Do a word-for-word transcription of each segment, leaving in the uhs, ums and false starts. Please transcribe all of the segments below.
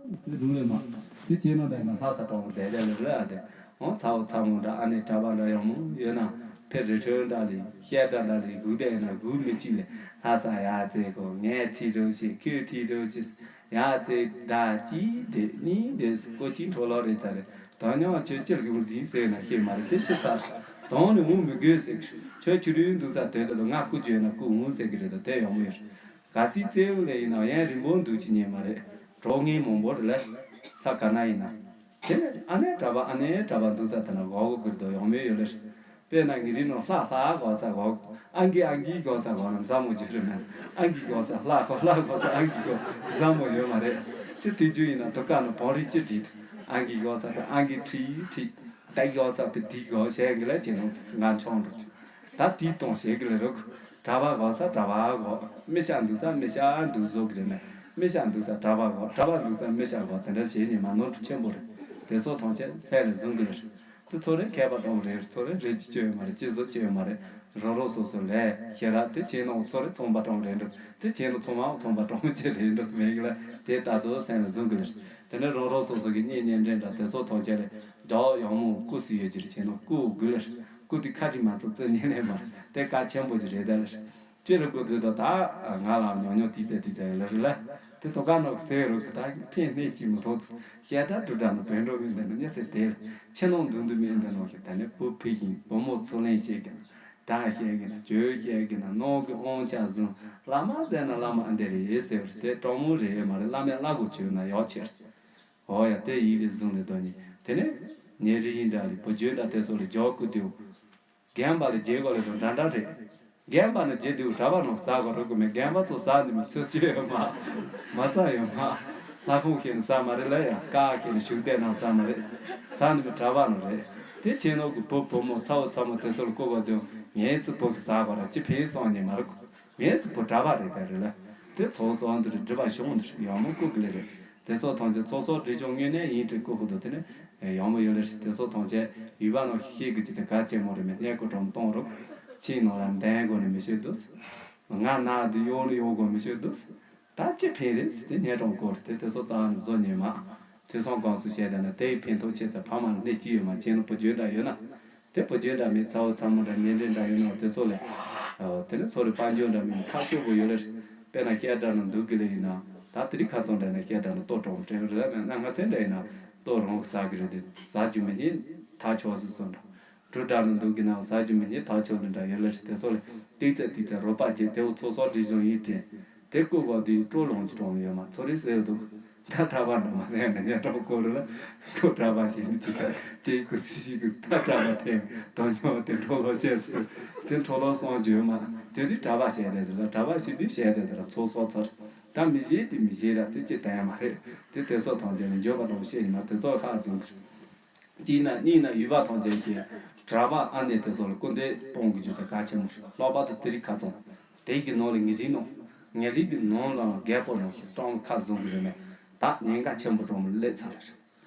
དེ་སྒྲུང་ལས་མ། དེ་བྱས་ན་འདྲ་ཡིན་ན་ལྷ་ས་གྲོང་བསྡད་བསྡད་ལ་རེད་ཨ། དེ་འོང་ཚ་བོ་ཚ་མོ་འདྲ་ཨ་ནེ་གྲྭ་པ་འདྲ་ཡག་མོ་ཡོད་ན་ཕེ་རི་ཁྲོན་འདྲ་ལི་བཤད་འདྲ་འདྲ་ལི་སྒུག་བསྡད་ཡིན་ན་སྒུག་མི་གཅིག་ལས་ལྷ་ས་ཡ་ཙེ་ཁོ་ངས་ཁྲིད་འགྲོ་ཞིག་ཁོས་ཁྲིད་འགྲོ་ཞིག་ཡ་ཙེ་ད་གཅིག་དེ་གཉིས་དེ་ཀོ་གཅིག་འཕྲོ་ལོག་རེད་ཚ་རེད། དོན་སྙིང་ཁྱོད་ཅི་ལ་ཡོང་ཟིན་ཟེར་ན་ཤེས་མ་རེད་དེ་ཤི་ཚར། དོན་ནི་འོང་མི་དགོས་ཟེར་གི་ཁྱོད་ཆུ་རུའི་འདུག་ས་དོད་དོད་ང་སྐུ་བརྗོད་ན་སྐུ་འོང་ཟེར་གི་རེད་དོ་དེ་ཡག་མོ་ཡོད་རེད། གལ་སྲིད་བཙལ་བ་ལས་ཡིན་ན་ཡང་རིང་པོ་འདུག་ཅི་ཉན་མ་རེད། གྲོགས་ངན་མང་པོ་རེད་ལ། ས་ག་ན་ཡིན་ན། དེ་ནས་ཨ་ནེ་གྲྭ་པ་ཨ་ནེ་གྲྭ་པ་འདུག་ས་དེ་ན་གོ་གོ་གི་རེད་དོ་ཡག་མོ་ཡོད་ལ། དཔེར་ན་ངེད་རིགས་ནང་ལྷ་ལྷ་གོ་ས་གོ། ཨང་ཀི་ཨང་ཀི་གོ་ས་གོ་ན་མཛའ་མོ་བརྗོད་རེད་མེད། ཨང་ཀི་གོ་ས་ལྷ་གོ་ལྷ་གོ་ས་ཨང་ཀི་གོ་མཛའ་མོ་ཡོད་མ་རེད། དེ་དུས་རྒྱུན་ཡིན་ན་དུ་ཀ་ན་བང་རི་ཅི་བྲིས་ཨང་ཀི་གོ་ས་དེ་ཨང་ཀི་ཁྲི་ཁྲི། ད་གོ་ས་དེ་དི་གོ་བྱས་གི་ལ་བྱས་ནོ་ང་མཆོང་འགྲོ་ཆུ། ད་དི་གཏོང་བྱས་གི་ལ་རུག་གྲྭ་པ་གོ་ས་གྲྭ་པ་གོ་མི་ཤ་འདུག་ས་མི་ཤ་འདུག་བཟོ་གི་རེད་མེད། མི་ཤ་འདུག་ས་གྲྭ་པ་གོ་གྲྭ་པ་འདུག་ས་མི་ཤ་གོ་དེ་འདྲ་བྱས་ནས་མ་ནོར་འཁྲུལ་ཆེན་པོ་རེད། དེ་ཚོ་ཐམས་ཅད་སེམས་ལ་བཟུང་གི་ལ་རེད། དེ་ཚོ་རེ་མཁས་པ་གྲོང་རེད་ཚོ་རེ་རེ་ཅི་བཅོས་ཡོད་མ་རེད་ཅི་བཟོ་བཅོས་ཡོད་མ་རེད། རང་རང་སོ་སོ་ལས་ཤེས་ར་དེ་བྱས་ནོ་ཚོ་རེ་ཚོང་པ་གྲོང་རེད་འགྲོ། དེ་བྱས་ནོ་ཚོང་མ་ཚོང་པ་གྲོང་ཅི་རེད་འགྲོ་མེད་གི་ལ་དེ་ལྟ་དུ་སེམས་ལ་བཟུང་གི་ལ་རེད། དེ་ནས་རང་རང་སོ་སོ་གི་གཉེན་ཉེ་འབྲེལ་འདྲ་དེ་ཚོ་ཐམས་ཅད་ལས་བདག་ཡག་མོ་སྐུ་སུ་ཡོད་ཀྱི་རེད་བྱས་ནོ་སྐུ་དགོས་ལ་རེད། སྐུ་དེ་ཁ་དྲི་མ་ཚོ་རྩི་ཉན་ལས་མ་རེད་དེ་གལ་ཆེན་པོ་ཅིག་རེད་ད་ལ་རེད། ཅི་རེད་སྐུ་ཚོས་ད་ད་ང་ལ་ཉོ་ཉོ་ཏི་ཙེ་ཏི་ཙེ་ཡོད་ལ་རེད་ལ། དེ་ཐོ་ཀ་ནོག་ཟེར་རོ་གི་ད་ཕན་སྣེ་གཅིག་མི་ཐོག་ཚུ་བཤད་ད་དུ་འདྲ་ནོ་བོད་འགྲོ་མི་འདི་ནོ་ཉེ་སེ་དེ་ལ་ཕྱི་ནང་འདུག་འདུག་མི་འདི་ནོ་གི་ད་ནི་བུ་ཕི་ཡིན་བུ་མོ་ཚུ་ལེན་བཤད་གི་ན་ད་བཤད་གི་ན་བཅོས་བཤད་གི་ན་ནོ་གི་ཨོང་ཆ་བཟུང་བླ་མ་ཟེར་ན་བླ་མ་འདི་རེད་ཟེར་བ་རེད་དེ་གྲོགས་མོ་རེད་མ་རེད་བླ་མས་བླ་གོ་བཅོས་ན་ཡག་ཆེར། འོ་ཡ་དེ་ཡིད་ལས་བཟུང་ནས་སྡོད་ནི་དེ་ནས་ཉེ་རི་ཡིན་འདྲ་རེད་བུ་རྒྱུད་འདྲ་དེ་ཚོ་ལ་འཇོག་དགོས་དུས། རྒན་པ་ལ་རྗེས་གོ་ལ་དང་འདྲ་འདྲ་རེད། རྒན་པ་ནི་རྗེས་དུས་གྲྭ་པ་རྣམས་ཟ་དགོས་རོགས་དགོས་མེད་རྒན་པ་ཚོ་ཟ་ནི་མི་ཚོད་སྤྱོད་ཡོད་མ། མ་ཚ་ཡོད་མ། ལྷ་ཁུང་ཤེས་ནི་ཟ་མ་རེད་ལ་ཡ་ཀ་ཤེས་ནི་བཞུགས་གདན་ནང་ཟ་མ་རེད། ཟ་ནི་མི་གྲྭ་པ་རྣམས་རེད། དེ་ཆེ་ནོ་གི་བུ་བུ་མོ་ཚ་བོ་ཚ་མོ་དེ་ཚོ་ལ་བསྐུར་དགོས་དུས་ངའི་ཚོ་བུ་གི་ཟ་དགོས་ར་ཅི་ཕན་སོང་ཉེ་མ་རེད་གོ་ངའི་ཚོ་བུ་གྲྭ་པ་རེད་དེ་རེད་ལ། དེ་ཚོགས་གསོག་འདི་རེད་སྒྲུབ་པ་ཤོང་འདི་རེད་ཡག་མོ་བསྐུར་གི་ལེ་རེད། དེ་ཚོ་ཐམས་ཅད་ཚོགས་གསོག་སྒྲིབ་སྦྱོང་དངོས་གནས་ཡིན་དྲན་བསྐུར་ཁུ་འདུག་དེ་ནི་ཡག་མོ་ཡོད་ལེ་རེད། དེ་ཚོ་ཐམས་ཅད་ཡུལ་པ་རྣམས་ཤེས་དགོས་ཀྱི་དེ་གལ་ཆེན་མོ་རེད་མེད་གནས་སྐོར་གྲོང་གཏོང་རོགས། ཕྱིའི་ནང་ལ་འདན་དགོས་ནི་མི་ཤེས་འདུག་ང་ན་འདི་གཡོག་ནི་གཡོག་དགོས་མི་ཤེས་འདུག་ད་ཅི་ཕན་རེད་དེ་གནས་གྲོང་སྐོར་དེ་དེ་ཚོ་རྩ་བ་ནས་བཟོ་ཉན་མ། དུས་སང་གང་སུ་བཤད་བསྡད་ན་དེའི་ཕན་ཐོགས་ཆེ་ཚད་ཕ་མ་ལ་གནས་ཀྱི་ཡོད་མ་བྱས་ན་བུ་རྒྱུད་འདྲ་ཡོད་ན། དེ་བུ་རྒྱུད་འདྲ་མིན་ཚ་བོ་ཚ་མོ་འདྲ་ཉེ་འབྲེལ་འདྲ་ཡོད་ན་དེ་ཚོ་ལས། དེ་ནི་ཚོ་རེ་དཔལ་འབྱོར་འདྲ་མིན་ཐག་ཆོད་པོ་ཡོད་ལེ། དཔེར་ན་བཤད་གྲྭ་ནང་འདུག་གི་ལེ་ཡིན་ན། ད་དེ་རིང་ཁ་ཚོན་འདྲ་ན་བཤད་གྲྭ་ནང་ལྟོ་གྲོང་སྤྲད་རེད་ལ་མེད་ན་ང་སེམས་འདྲ་ཡིན་ན་ལྟོ་རང་གི་ཟ་གི་རེད་དེ་ཟ་རྒྱུ་མི་ཉན་ཐག་ཆོད་སུ་སོང་འདྲ། གྲུ་འདྲ་ནང་འདུག་གི་ན་ཟ་རྒྱུ་མི་ཉན་ཐག་ཆོད་ལེ་འདྲ་ཡོད་ལེ་དེ་ཚོ་ལས་ཏིག་ཙེ་ཏིག་ཙེ་རོ་པ་རྒྱས་དེ་བོ་ཚོ་སོགས་འདྲི་བྱུང་ཡིན་དྲན། དེ་བསྐུར་བ་དེའི་སྤྲོ་ལོང་གི་གྲོང་ཡོད་མ་ཚོ་རེ་ཟེར་འདུག་ད་གྲྭ་པ་འདྲ་མ་ལས་ན་ཉལ་གྲོགས་སྐོར་ལ་ཁོ་གྲྭ་པ་ཞིག་ནི་ཅི་ཟེར་ཅེས་ཀུ་སི་ཞིག་གི་ད་གྲྭ་པ་ཐེམ་དོ་ཉོ་དེ་འཕྲོ་ལོ་བཤད་ཚུལ་དེ་འཕྲོ་ལོ་གསུང་རྒྱུ་ཡོད་མ། དེ་དུས་གྲྭ་པ་བཤད་དེ་ཟེར་ལ་གྲྭ་པ་ཞིག་དུས་བཤད་དེ་ཟེར་ལ་ཚོ་སོགས་ཚར། ད་མི་བཤད་དེ་མི་བཤད་ར་དེ་ཅི་ལྟ་ཡ་མ་རེད། དེ་དེ་ཚོ་ཐམས་ཅད་ནི་འགྱོད་པ་དང་བཤད་ཉི་མ་དེ་ཚོ་ཧ་བཟུང་གི་རེད། གཅིག་ན་གཉིས་ན་ཡུལ་པ་ཐམས་ཅད་ཀྱིས་གྲྭ་པ་ཨ་ནེ་དེ་ཚོ་ལ་སྐུར་འདེབས་གཏོང་དགོས་རྒྱུ་དེ་གལ་ཆེན་པོ་རེད། ལྷག་པར་དུ་དེ་རིང་ཁ་ཚོན་དེ་གི་ནང་ལ་ངེད་རིགས་ནང་ངེད་རིགས་ཀྱི་ནང་ལ་རྒད་པོ་ནང་བཞིན་སྤྲང་ཁ་བཟུང་གི་རེད་མེད་ད་ཉེན་ཁ་ཆེན་པོ་རང་ལ་སླེབས་ཚར་རེད།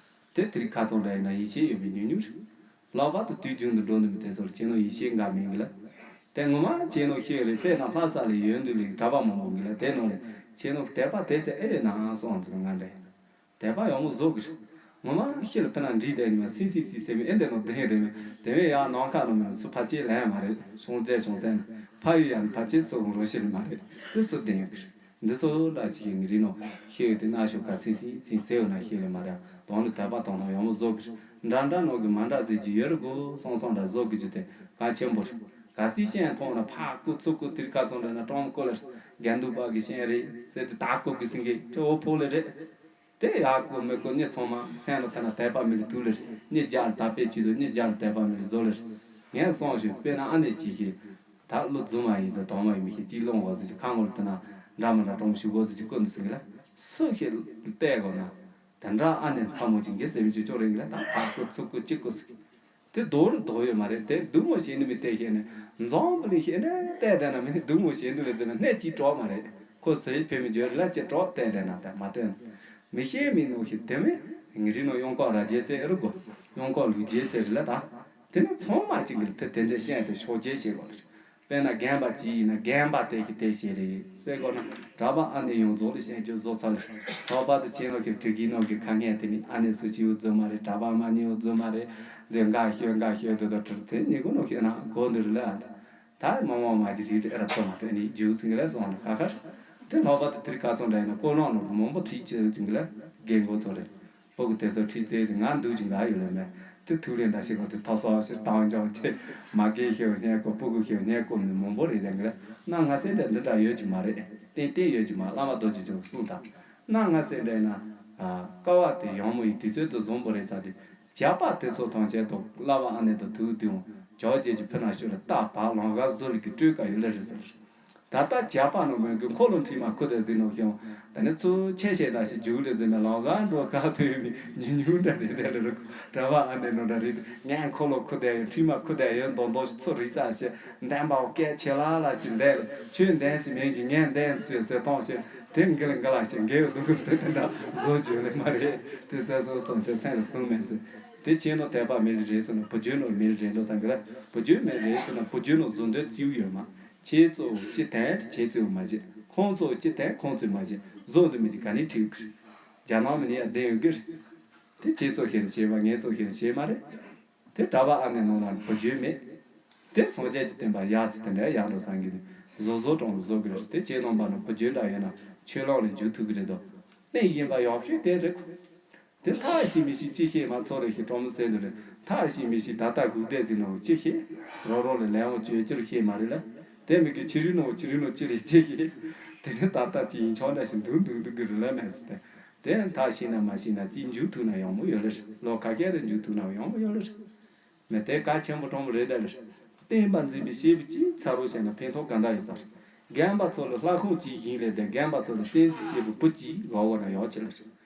དེ་དེ་རིང་ཁ་ཚོན་འདྲ་ཡིན་ན་ཡིད་ཆེས་ཡོད་པའི་ཉུང་ཉུང་རེད། ལྷག་པར་དུ་དུས་རྒྱུན་དུ་འགྲོ་འདུག་མི་དེ་ཚོར་ཁྱེད་ནང་ཡིད་ཆེས་འགའ་མིན་གི་ལ། དེ་ངོ་མ་ཁྱེད་ནང་ཤེས་རེད་དཔེར་ན་ལྷ་ས་ལ་ཡོད་འདུག་ལས་གྲྭ་པ་མང་པོ་གི་ལ་དེ་ནང་ལས་ཁྱེད་ནང་དད་པ་དེ་ཚེ་ཨེ་ཡོད་ནའང་སོང་ཚུལ་ང་འདྲ་ཡིན། དད་པ་ཡག་མོ་བཟོ་གི་རེད། ངོ་མ་ཤི་ལ་ཕི་ན་འདྲིས་བསྡད་ཉི་མ་སི་སི་སི་ཟེར་མི་ཨེ་འདི་ནོ་དེ་རེད་མེད་དེ་བས་ཡང་ནང་ཁ་ནང་མི་སུ་ཕ་ཆེ་ལན་མ་རེད་གཞུང་རྩེ་གཞུང་སན་ཕ་ཡུལ་ཡང་ཕ་ཆེ་སུ་རོ་ཤི་ལ་མ་རེད་དེ་སུ་བསྟན་ཡོད་གི་རེད། འདི་ཚོ་ལ་ཅི་ཞིག་ངི་རི་ནོ་ཤི་ཡོད་དེ་ན་ཤོ་ཀ་སི་སི་སི་ཟེར་ཡོད་ན་ཤི་ལ་མ་རེད་དོང་ལ་དད་པ་དང་ནང་ཡག་མོ་བཟོ་གི་རེད། འདྲ་འདྲ་ནོ་གི་མ་འདྲ་ཟེར་གྱི་ཡོད་རེད་གོ་སོང་སོང་འདྲ་བཟོ་གི་རྒྱུ་དེ་གལ་ཆེན་པོ་རེད། ག་སི་ཤན་མཐོང་ན་ཕ་ཀུ་ཚུ་ཀུ་དིར་ཁ་ཚོང་འདྲ་ན་ཀྲོང་ཀོ་ལ་རྒན་འདུག་པ་གི་ཤན་རེད་ཟེར་དེ་ད་ཀོ་གི་སིང་གེ་ཁྲེ་འོ་ཕོ་ལེ་རེད། དེ་ཡག་གོ་མི་གོ་ནི་ཚང་མ་སེམས་ལ་ཐ་ན་དད་པ་མི་ལ་དུ་ལེ་རེད་ནི་རྒྱ་ལ་དད་པའི་ཆུ་དུ་ནི་རྒྱ་ལ་དད་པ་མི་ལ་བཟོ་ལེ་རེད། ངས་སོང་ཞུ་དཔེར་ན་ཨ་ནེ་ཅི་ཞིག་ད་ལོ་རྫུན་མ་ཡིན་དུ་དོང་མ་ཡིན་མི་ཤེས་ཅིག་ལོང་གོ་ཟི་ཅིག་ཁ་ངོ་ལ་ཐ་ན་འདྲ་མི་འདྲ་གྲོང་ཞུ་གོ་ཟི་ཅིག་ཀོ་ནི་སིང་གེ་ལ་སུ་ཞིག་ལྟས་གོ་ན། དེ་འདྲ་ཨ་ནེ་ཚ་མོ་ཅིག་གི་སེམས་ཅུ་ཅོ་རེ་གི་ལ་ད་ཕར་ཀོ་ཚུར་ཀོ་གཅིག་ཀོ་ཟིག་དེ་རྡོག་རུ་རྡོག་ཡོད་མ་རེད་དེ་སྡུག་མོ་བྱེད་ནི་མི་བལྟས་ཤེས་ནས་འཛོམས་པ་ལི་ཤེས་ནས་བལྟས་བསྡད་ན་མི་ནི་སྡུག་མོ་བྱེད་འདུག་ལ་ཟེར་ན་སྣེ་གཅིག་གྲོགས་མ་རེད་ཁོ་ཟེར་ཕེ་མི་འཇོར་ལ་ཅེ་གྲོགས་བལྟས་བསྡད་ན་ད་མ་བལྟས་ན་མི་ཤེས་མི་ནོ་ཤེས་དེ་མི་ངི་རི་ནོ་གཡོན་ཁོག་ར་རྗེས་ཟེར་རུ་གོ་གཡོན་ཁོག་ལུས་རྗེས་ཟེར་རི་ལ་ད་དེ་ནི་ཚང་མ་ཅིག་གི་ཕེ་དེ་འདྲ་ཤེས་དེ་ཤོག་རྗེས་ཤེས་གོ་ལ། དཔེར་ན་རྒན་པ་གཅིག་ཡིན་ན་རྒན་པ་དེ་ཞིག་དེ་ཞིག་རེད་ཟེར་དགོས་ན། གྲྭ་པ་ཨ་ནེ་ཡོངས་རྫོགས་ལ་བཤད་རྒྱུ་བཟོ་ཚར་ལ། ལྷག་པར་དུ་ཁྱེད་རང་གི་དྲི་གི་ནང་གི་ཁ་ངན་དེ་ནི་ཨ་ནེ་སུ་ཅི་ཡོད་རྫུན་མ་རེད། གྲྭ་པ་མ་ཉེ་ཡོད་རྫུན་མ་རེད། ཟེར་འགའ་ཤོད་འགའ་ཤོད་དེ་དང་ཁྲིར་དེ་ཉིད་ཀུན་ནོ་ཤོད་ན་གོ་འདི་རུ་ལ་ཨ། ད་མང་མང་མ་ཅི་རིགས་རེད་ཨ་ར་ཚོ་མ་དེ་ནི་རྒྱུག་སིང་ལ་སོང་ལ་ཁ་ཁ། དེ་ལྷག་པར་དུ་དེར་ཁ་ཚོན་འདྲ་ཡིན་ན་ཀོ་ལོང་ནོར་མང་པོ་ཁྲིད་ཅི་ཟིང་ལ་རྒན་གོ་ཚོ་རེད། སྤུ་གུ་དེ་ཚོ་ཁྲིད་རྩེ་དེ་ང་འདུག་ཅིག་འགའ་ཡོད་ལ་མེད། དེ་ཐུག་རེ་འདྲ་ཞིག་གོ་དེ་ཐོ་སོ་ཞིག་བཏང་ཀྱང་ཆེ། མ་སྐད་ཤེས་བ་སྙད་གོ་སྤུ་གུ་ཤེས་བ་སྙད་གོ་མི་མང་པོ་རེད། དེ་ག་ན་ང་སེམས་དེ་འདི་འདྲ་ཡོད་ཀྱི་མ་རེད། ཏན་ཏན་ཡོད་ཀྱི་མ། བླ་མ་རྡོ་རྗེ་འཆང་གསུངས་དང་། ན་ང་སེམས་དེ་ན། ཀ་བ་དེ་ཡང་མོ་ཡི་དུས་ཚོད་དུ་བཟུང་བོ་རེད་ཚ་དེ། ཇག་པ་དེ་ཚོ་ཐམས་ཅད་དུ་བླ་མ་ཨ་ནེ་དུ་ཐུག་དུས་འོང་ཇོ་རྗེ་གི་ཕི་ན་ཤུ་ལ་རྟ་བ་ལང་ག་བཟོ་ལི་གི་སྤྲོད་ཀ་ཡོད་ལེ་རེད་ཟེར། ད་ལྟ་ཇག་པ་ནང་མོན་གྱི་འཁོར་ལོ་ཁྲིད་མ་ཁུ་དེ་ཟིན་ནོ་ཤོང་། ད་ནི་ཚུར་ཆེ་ཤེས་འདྲ་ཞིག་རྒྱུག་ལེ་ཟིན་མེ་ལང་ག་འགྲོ་ཁ་ཕེ་མི་ཉུ་ཉུ་འདྲ་རེད་དེ་ལེ་རུ། གྲྭ་པ་ཨ་ནེ་ནོ་འདྲ་རེད། ངས་འཁོར་ལོ་ཁུ་དེ་ཡོད་ཁྲིད་མ་ཁུ་དེ་ཡོད་མདོ་མདོ་ཞིག་ཚུར་རིག་ས་ཞེ། འདན་པའོ་སྐད་ཆེ་ལ་ལ་ཞིག་འདན་ལེ་ཆོས་འདན་ཞིག་མེད་ཀྱི་ངས་འདན་ཟེར་ཟེར་གཏོང་ཞེ། དེ་འགི་ལ་འགི་ལ་ཞིག་འགེའུ་སྡུག་གི་དེ་དེ་འདྲ་བཟོ་བཅོས་ལེ་མ་རེད། དེ་ཚེ་སོ་ཐོང་ཆེ་སེམས་ལ་བཟུང་མེད་ཟེར། དེ་ཁྱེད་ནོ་དད་པ་མེད་རེད་ཟེར་ན་བུ་རྒྱུད་ནོ་མེད་རེད་འགྲོ་ས་འགི་ལ། བུ་རྒྱུད་མེད་རེད་ཟེར་ན་བུ་རྒྱུད་ནོ་བཟོ་འདོད་བརྩིའུ་ཡོད་མ། ཁྱེད་གཙོ་བོ་ཅི་དན་དེ་ཁྱེད་གཙོ་བོ་མ་བྱེད། ཁོང་གཙོ་བོ་ཅི་དན་ཁོང་གཙོ་བོ་མ་བྱེད། བཟོ་འདི་མི་གཅིག་ག་ནས་ཁྲིད་གི་རེད། རྒྱ་ནག་མི་ནི་ཡ་བདེན་ཡོད་གི་རེད། དེ་ཁྱེད་གཙོ་ཤེས་ནི་བྱེད་པ་ངས་གཙོ་ཤེས་ནི་བྱེད་མ་རེད། དེ་གྲྭ་པ་ཨ་ནེ་ནང་ལ་བུ་རྒྱུད་མེད། དེ་སངས་རྒྱས་ཀྱི་བསྟན་པ་ཡག་སི་དེ་འདྲ་ཡག་འགྲོ་སང་གི་ནི་བཟོ་བཟོ་གྲོང་བཟོ་གི་རེད། དེ་ཁྱེད་རྣམ་པ་ནི་བུ་རྒྱུད་འདྲ་ཡོད་ན་ཆོས་ལོག་ལ་འཇུག་ཐུབ་གི་རེད་དོ། གནས་ཡིན་པ་ཡག་ཤོས་དེ་རེད་ཁོ། དེ་མཐའ་ཞིག་མི་ཞིག་ཅི་ཤེས་མ་ཚོ་རེ་ཞིག་གྲོང་མི་སེ་འདི་རེད། མཐའ་ཞིག་མི་ཞིག་ད་ལྟ་སྒུག་བསྡད་ཟིན་ནོ་ཅི་ཤེས། རོ་རོ་ལ་ལན་འོ་བཅོས་བཅོར་ཤེས་མ་རེད་ལ། དེ་མི་གི་ཕྱི་རུ་ནོ་ཕྱི་རུ་ནོ་ཅི་རེད་ཅི་ཤེས། དེ་ནི་ད་ལྟ་ཅི་ཡིན་ཆོག་འདྲ་ཞིག་འདུག་འདུག་འདུག་གི་རེད་ལ་མེད་ཟེར་ཏེ། དེ་མཐའ་ཤེས་ན་མ་ཤེས་ན་ཅི་འཇུག་ཐུབ་ན་ཡོང་མོ་ཡོད་ལ་རེད། ལོ་ཁ་ཤས་རེ་འཇུག་ཐུབ་ན་ཡོང་མོ་ཡོད་ལ་རེད། མེ་དེ་གལ་ཆེན་པོ་གྲོང་མོ་རེད་ད་ལ་རེད། བསྟན་པ་འཛིན་པའི་སྐྱེས་བུ་གཅིག་ཚ་རོགས་བྱས་ན་ཕན་ཐོགས་ག་འདྲ་ཡོད་ས་རེད། རྒན་པ་ཚོ་ལ་ལྷ་ཁང་གཅིག་བཞེངས་ལས་དེ་རྒན་པ་ཚོ་ལ་བསྟན་འཛིན་སྐྱེས་བུ་བུ་གཅིག་དགོས་བོ་ན་ཡོད་ཆེ་ལ་རེད།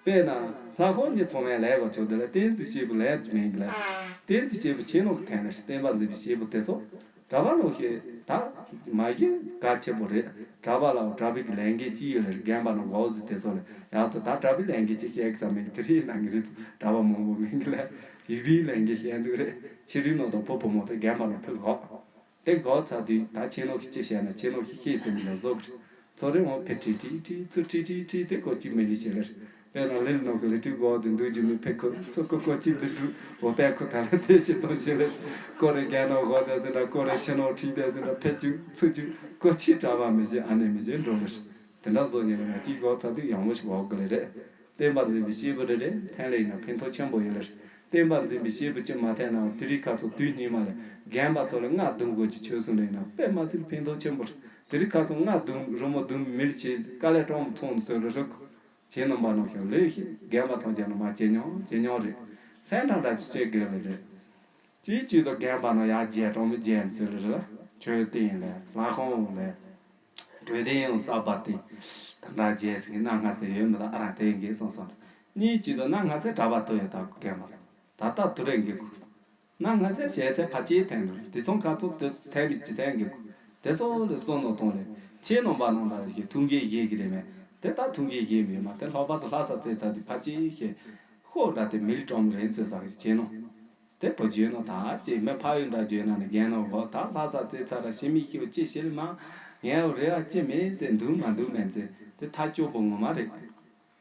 དཔེར་ན་ལྷ་ཁང་གཉིས་ཚང་མའི་ལས་དགོས་ཆོག་དེ་ལ་བསྟན་འཛིན་སྐྱེས་བུ་ལས་མིན་གི་ལ། བསྟན་འཛིན་སྐྱེས་བུ་ཆེ་ནོ་གི་ཐད་ནས་བསྟན་པ་འཛིན་པའི་སྐྱེས་བུ་དེ་ཚོ། གྲྭ་པ་ནང་བཞིན་ད་མ་གཞི་གལ་ཆེན་པོ་རེད། གྲྭ་པ་ལ་གྲྭ་པའི་གི་ལས་འགན་ཅི་ཡོད་ལ་རེད། རྒན་པ་ནང་གོ་ཟི་དེ་ཚོ་ལ་ཡག་ཏུ་ད་གྲྭ་པའི་ལས་འགན་ཅི་བཤད་གི་ས་མེད་གི་དེ་རིགས་ནང་གི་རིགས་གྲྭ་པ་མང་པོ་མིན་གི་ལ། ཡུལ་པའི་ལས་འགན་བཤད་འདུག་རེད། ཕྱི་རིགས་ནང་དང་བུ་བུ་མོ་དང་རྒན་པ་ནང་ཕུད་གོ། དེ་གོ་ཚར་དུས་ད་ཁྱེད་ནང་གི་ཅི་བཤད་ན་ཁྱེད་ནང་གི་ཤེས་ཟིན་ལ་བཟོ་གི་རེད། ཚོ་རེ་འོང་ཕེ་ཁྲི་ཁྲི་ཁྲི་ཚུ་ཁྲི་ཁྲི་ཁྲི་དེ་གོ་གཅིག་མི་ལི་བྱེད་ལ་རེད། དཔེར་ན་ལིལ་ནང་གི་ལི་ཁྲི་གོ་དེ་འདུག་རྒྱུ་མི་ཕེ་ཁོ་ཚོ་ཁོ་ཁོ་གཅིག་ལི་ཁྲུ་འོ་པའི་ཁོ་ད་ལ་དེ་ཞིག་གཏོང་ཞིག་ལ་རེད། ཀོ་རེ་རྒན་ནང་གོ་དེ་ཟེར་ན་ཀོ་རེ་ཆེ་ནང་ཁྲི་དེ་ཟེར་ན་ཕེ་བཅུ་ཚུ་བཅུ་ཀོ་ཆི་གྲྭ་པ་མི་བྱེད་ཨ་ནེ་མི་བྱེད་འགྲོ་ལ་རེད། དེ་འདྲ་བཟོ་ཉེ་ལ་ང་གཅིག་གོ་ཚར་དུས་ཡང་མོ་ཞིག་གོ་གི་ལ་རེད། བསྟན་པ་འཛིན་པའི་སྐྱེས་བུ་རེ་རེ་འཐེན་ལེ་ཡིན་ན་ཕན་ཐོགས་ཆེན་པོ་ཡོད་ལ་རེད། བསྟན་པ་འཛིན་པའི་སྐྱེས་བུ་ཅི་མ་འཐེན་ནའང་དེ་རིགས་ཁ་ཚོ་དུས་སྙིགས་མ་ལས་རྒན་པ་ཚོ་ལ་རྔ་བརྡུང་དགོས་ཀྱི་ཆོས་གསུང་ལེ་ཡིན་ན་དཔེ་མ་སྲིད་ཕན་ཐོགས་ཆེན་པོ་རེད། དེ་རིགས་ཁ་ཚོ་རྔ་བརྡུང་རི་མོ་བརྡུང་མིར་བྱེད་དཀའ་ལས་སྤྲང་མོ་ཚོང་ཟེར་རེ་རེ་ཁོ། ཁྱེད་རྣམ་པ་ནང་བཞིན་ལས་ཤིག་རྒན་པ་ཐམས་ཅད་ནང་མ་ཇེ་ཉུང་ཇེ་ཉུང་རེད། སེམས་ཁྲལ་འདྲ་ཅི་བྱེད་དགོས་ལེ་རེད། གཅིག་གཅིག་ཏུ་རྒན་པ་ནང་ཡར་རྒྱས་གྲོང་མི་རྒྱས་ཟེར་ལེ་རེད། ཆོས་སྟེང་ལས་ལྷ་ཁང་ལས། གྲོས་དེ་ཡང་གསར་པ་དེ་ད་ལྟ་རྒྱལ་སྲིད་ཀྱི་གནའ་སྔ་སེ་ཡོད་མི་དང་ཨ་རང་དེ་འགས་སོང་སོང་། གཉིས་གཅིག་ཏུ་གནའ་སྔ་སེ་གྲྭ་པ་ཐོ་ཡོད་དག་རྒན་པར་ད་ལྟ་དུ་རེ་འགས་ཁུ། གནའ་སྔ་སེ་བྱས་ཚེ་ཕ་ཆེའི་ཐན་རུ་དེ་ཚོང་ཁ་ཚོགས་དུ་ཐན་མི་ཅི་ཚན་འགས་ཁུ། དེ་སོགས་ལས་སོང་ནོ་གཏོང་ལས་ཁྱེད་རྣམ་པ་རྣམ་པ་ཞིག་ཐུགས་འགན་བཞེས་ཀྱི་རེད་མེད་དེ་ད་ཐུགས་འགན་བཞེས་མི་ཡོད་མ་དེ་ལྷག་པར་དུ་ལྷ་ས་རྩེ་ཚ་དེ་ཕ་ཆེའི་ཞེས་ཤོག་འདྲ་དེ་མི་ལི་གྲོང་རེད་ཚོད་ཟ་གི་བྱེད་ནོ། དེ་བུ་བརྗོད་ནོ་ད་ཅེས་མི་ཕ་ཡུལ་འདྲ་བརྗོད་ན་ནི་རྒན་ནོ་འོ་ད་ལྷ་ས་རྩེ་ཚ་ར་ཤི་མི་ཤིའུ་ཅི་ཤི་ལི་མ་ངའི་འོ་རེ་བ་ཅི་མེད་ཟེར་འདུག་མ་འདུག་མེད་ཟེར་དེ་ཐག་ཆོད་པོ་ངོ་མ་རེད།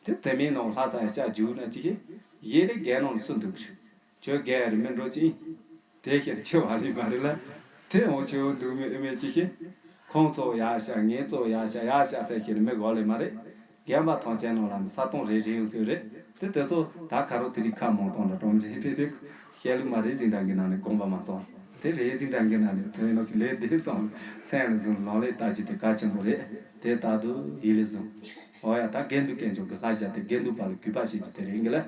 དེ་དེ་མིན་ནོ་ལྷ་ས་ཡ་ཤ་རྒྱུག་ན་ཅི་ཤེས་ཡེ་རེ་རྒན་ནོ་སུ་འདུག་ཁྱོད་རྒན་རེ་མི་འགྲོ་ཅི་དེ་ཤེར་ཆེ་བ་རེད་མ་རེད་ལ་དེ་འོ་ཆེ་བོ་འདུག་མི་ཨེ་མེད་ཅི་ཤེས། ཁོང་ཚོ་ཡར་བཞག་ངེད་ཚོ་ཡར་བཞག་ཡར་བཞག་ཚད་ཤེར་མི་གོ་ལེ་མ་རེད། རྒན་པ་ཐམས་ཅད་ནང་ལ་ནི་ས་སྟོང་རེ་རེ་ཡོད་ཚོད་རེད། དེ་དེ་ཚོ་ད་ཁ་རོ་དེ་རིགས་ཁ་མང་སྟོང་ལ་གྲོང་རེ་རེ་རེ་ཤེས་ལུགས་མ་རེད་ཟིན་གྲངས་ཀྱི་ནང་ནས་དགོངས་པ་མ་ཚོམ། དེ་རེད་ཟིན་གྲངས་ཀྱི་ནང་ནས་དོན་ལོག་གི་ལས་དེ་སོང་སེམས་ལ་བཟུང་ལག་ལེན་བསྟར་རྒྱུ་དེ་གལ་ཆེན་པོ་རེད། དེ་ལྟར་དུ་ཡིད་ལ་བཟུང་། འོ་ཡ་ད་དགེ་འདུན་དཀོན་མཆོག་གི་ལྷ་བཞག་དེ་དགེ་འདུན་པ་ལ་གུས་པ་བྱེད་རྒྱུ་དེ་རེད་ངེས་ལ།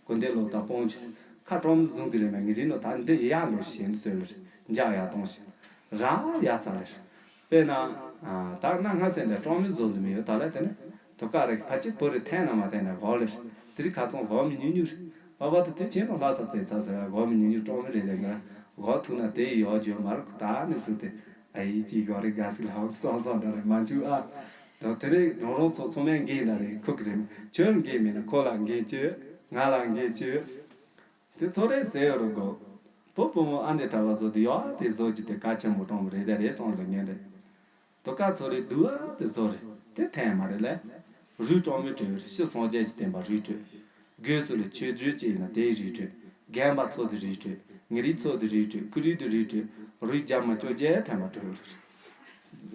དགོན་སྡེ་ལོ་ད་སྤོང་ཆུ་ཁ་གྲོང་བཟུང་གི་རེད་མ་ངེས་རིགས་ནོ་ད་འདི་ཡག་འགྲོ་ཞེས་ཟེར་ལ་འཇག་ཡག་གཏོང་ཞིང་རག་ཡག་ཚ་ལེར། དཔེར་ན། ད་གནའ་སྔ་ས་འདྲ་གྲོང་མི་བཟོ་འདི་མི་ཡོད་ད་ལ་དེ་ནི་དུ་ཀ་རེ་ཕ་ཅི་བུ་རེ་འཐེན་ན་མ་འཐེན་ན་གོ་ལེར་དེ་རིགས་ཁ་ཚོང་གོ་མི་ཉུང་ཉུང་རེད། ལྷག་པར་དུ་དེ་ཆེན་པོ་ལྷ་ས་རྩེ་ཚ་ཟེར་གོ་མི་ཉུང་ཉུང་གྲོང་མི་རེད་དེ་ག་གོ་ཐུག་ན་དེ་ཡོད་བརྗོད་མར་ཁུ་ད་ནི་སུ་དེ་ཨ་ཡི་ཅི་གོ་རེ་དགའ་སི་ལྷག་སོང་སོང་འདྲ་རེ་མ་འཇུ་ཨ། དོ་དེ་རིགས་རང་རང་ཚོ་ཚང་མའི་འགན་འདྲ་རེད་ཁུག་གི་རེད། ཁྱོད་འགན་མིན་ན་ཁོ་ལ་འགན་ཅི། ང་ལ་འགན་ཅི། དེ་ཚོ་རེད་ཟེར་ཡོད་རུ་གོ། བུ་བུ་མོ་ཨ་འདི་གྲྭ་བ་བཟོ་དུས་ཡོ་དེ་བཟོ་རྒྱུ་དེ་གལ་ཆེན་པོ་གྲོང་མི་རེད་དེ་རེད་སོང་ལ་ངན་རེད། དོ་ཀ་ཚོ་རེད་འདུག་ཨ་དེ་བཟོ་རེད་དེ་ཐན་མ་རེད་ལས། རུས་གྲོང་མི་གྲོལ་ཕྱི་སངས་རྒྱས་ཀྱི་བསྟན་པ་རུས་གྲོལ། སྒོས་སུ་ལས་ཆོས་བརྒྱུད་ཅིག་ཡིན་ན་དེའི་རུས་གྲོལ། རྒན་པ་ཚོ་དེ་རུས་གྲོལ། ངེ་རིག་ཚོ་དེ་རུས་གྲོལ། ཀུ་རུས་དེ་རུས་གྲོལ། རུས་རྒྱ་མ་བཅོ་བརྒྱད་ཐན་པ་གྲོལ།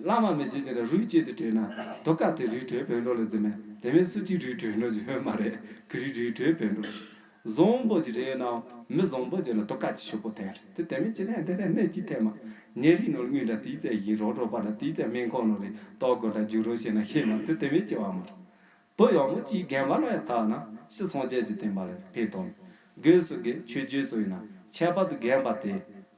བླ་མ་མི་ཤེས་དེ་ལ་རུས་གཅིག་ཏུ་བྲོས་ན་དོ་ཀ་དེ་རུས་བྲོས་བོད་འགྲོ་ལ་འཛིན་མེད་དེ་མིན་སུ་གཅིག་རུས་བྲོས་འགྲོ་རྒྱུ་ཡོད་མ་རེད། ཁུ་རུས་རུས་བྲོས་བོད་འགྲོ། བཟང་པོ་ཅིག་རེད་ན་མི་བཟང་པོ་ཅིག་ན་དོ་ཀ་ཅིག་ཞུ་པོ་དེ་རེད་དེ་དེ་མིན་ཅི་ཐན་དེ་ཐན་གནས་ཅིག་ཐན་མ། ཉེ་རིགས་ནོར་དངུལ་འདྲ་དེའི་ཚད་ཡིན་རོགས་རོགས་པ་འདྲ་དེའི་ཚད་སྨན་ཁང་ནོར་རེད་ཏོག་དགོ་འདྲ་རྒྱུ་རོགས་ཤེས་ན་ཤེས་མ་དེ་དེ་མིན་ཅི་བ་མ་རེད། བུ་ཡག་མོ་གཅིག་རྒན་པ་ལ་ཡང་ཚར་ན་ཕྱི་སངས་རྒྱས་ཀྱི་བསྟན་པ་ལ་ཕན་ཐོགས། སྒོས་སུ་དགེ་ཆོས་བརྒྱུད་སུ་ཡིན་ན་ཁྱད་པར་དུ་རྒན་པ་དེ་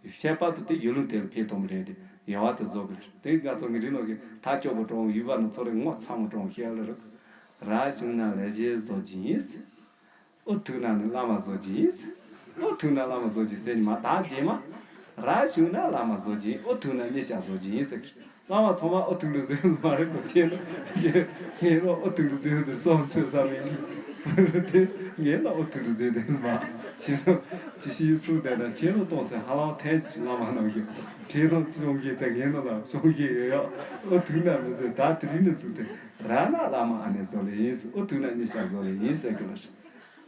ཁྱད་པར་དུ་དེ་ཡུལ་ལུང་དེ་ལ་ཕན་ཐོགས་རེད་དེ་ཡག་བ་དེ་བཟོ་དགོས་རེད་དེ་ང་ཚོ་ངི་རི་ནོ་གི་ཐག་ཆོད་པོ་གྲོང་ཡུལ་བ་ནོ་ཚོ་རེ་ངོ་ཚ་མོ་གྲོང་ཤེས་ལ་རུ་ར་བྱུང་ན་ལས་བྱེད་བཟོ་གྱིན་ཨུ་ཐུག་ན་ནི་བླ་མ་བཟོ་གྱིན་ཨུ་ཐུག་ན་བླ་མ་བཟོ་གྱིན་ཟེར་ནི་མ་དག་རྗེས་མ་ར་བྱུང་ན་བླ་མ་བཟོ་གྱིན་ཨུ་ཐུག་ན་གཉིད་ཤག་བཟོ་གྱིན་ཟེར། བླ་མ་ཚང་མ་ཨོ་ཐུག་ལ་བཟོས་མ་རེད་གོ་ཁྱེད་ལ་ངེད་ལ་ཨོ་ཐུག་ལ་བཟོས་ཟེར་སོང་ཚོད་ས་མེད་གི་བུ་རུ་དེ་ངེད་ལ་ཨོ་ཐུག་ལ་བཟོས་དེ་མ་ཁྱེད་ལ་ཅི་ཤི་སུ་དེ་ན་ཁྱེད་ལ་གཏོང་ཚེ་ཧ་ལམ་ཐན་ཅི་བླ་མ་ནང་བཞིན་ཁྲེ་ཐང་ཅི་ཡོང་གི་ཚེ་ངེད་ལ་ལ་ཤོང་གི་ཡོད་ཡོད་ཨོ་ཐུག་ན་མི་ཟེར་ད་དེ་རིང་ནས་བཟུང་སྟེ་ར་ན་བླ་མ་ཨ་ནེ་བཟོ་ལེ་ཡིན་ཨོ་ཐུག་ན་ཉི་ཤ་བཟོ་ལེ་ཡིན་ཟེར་གི་ལ་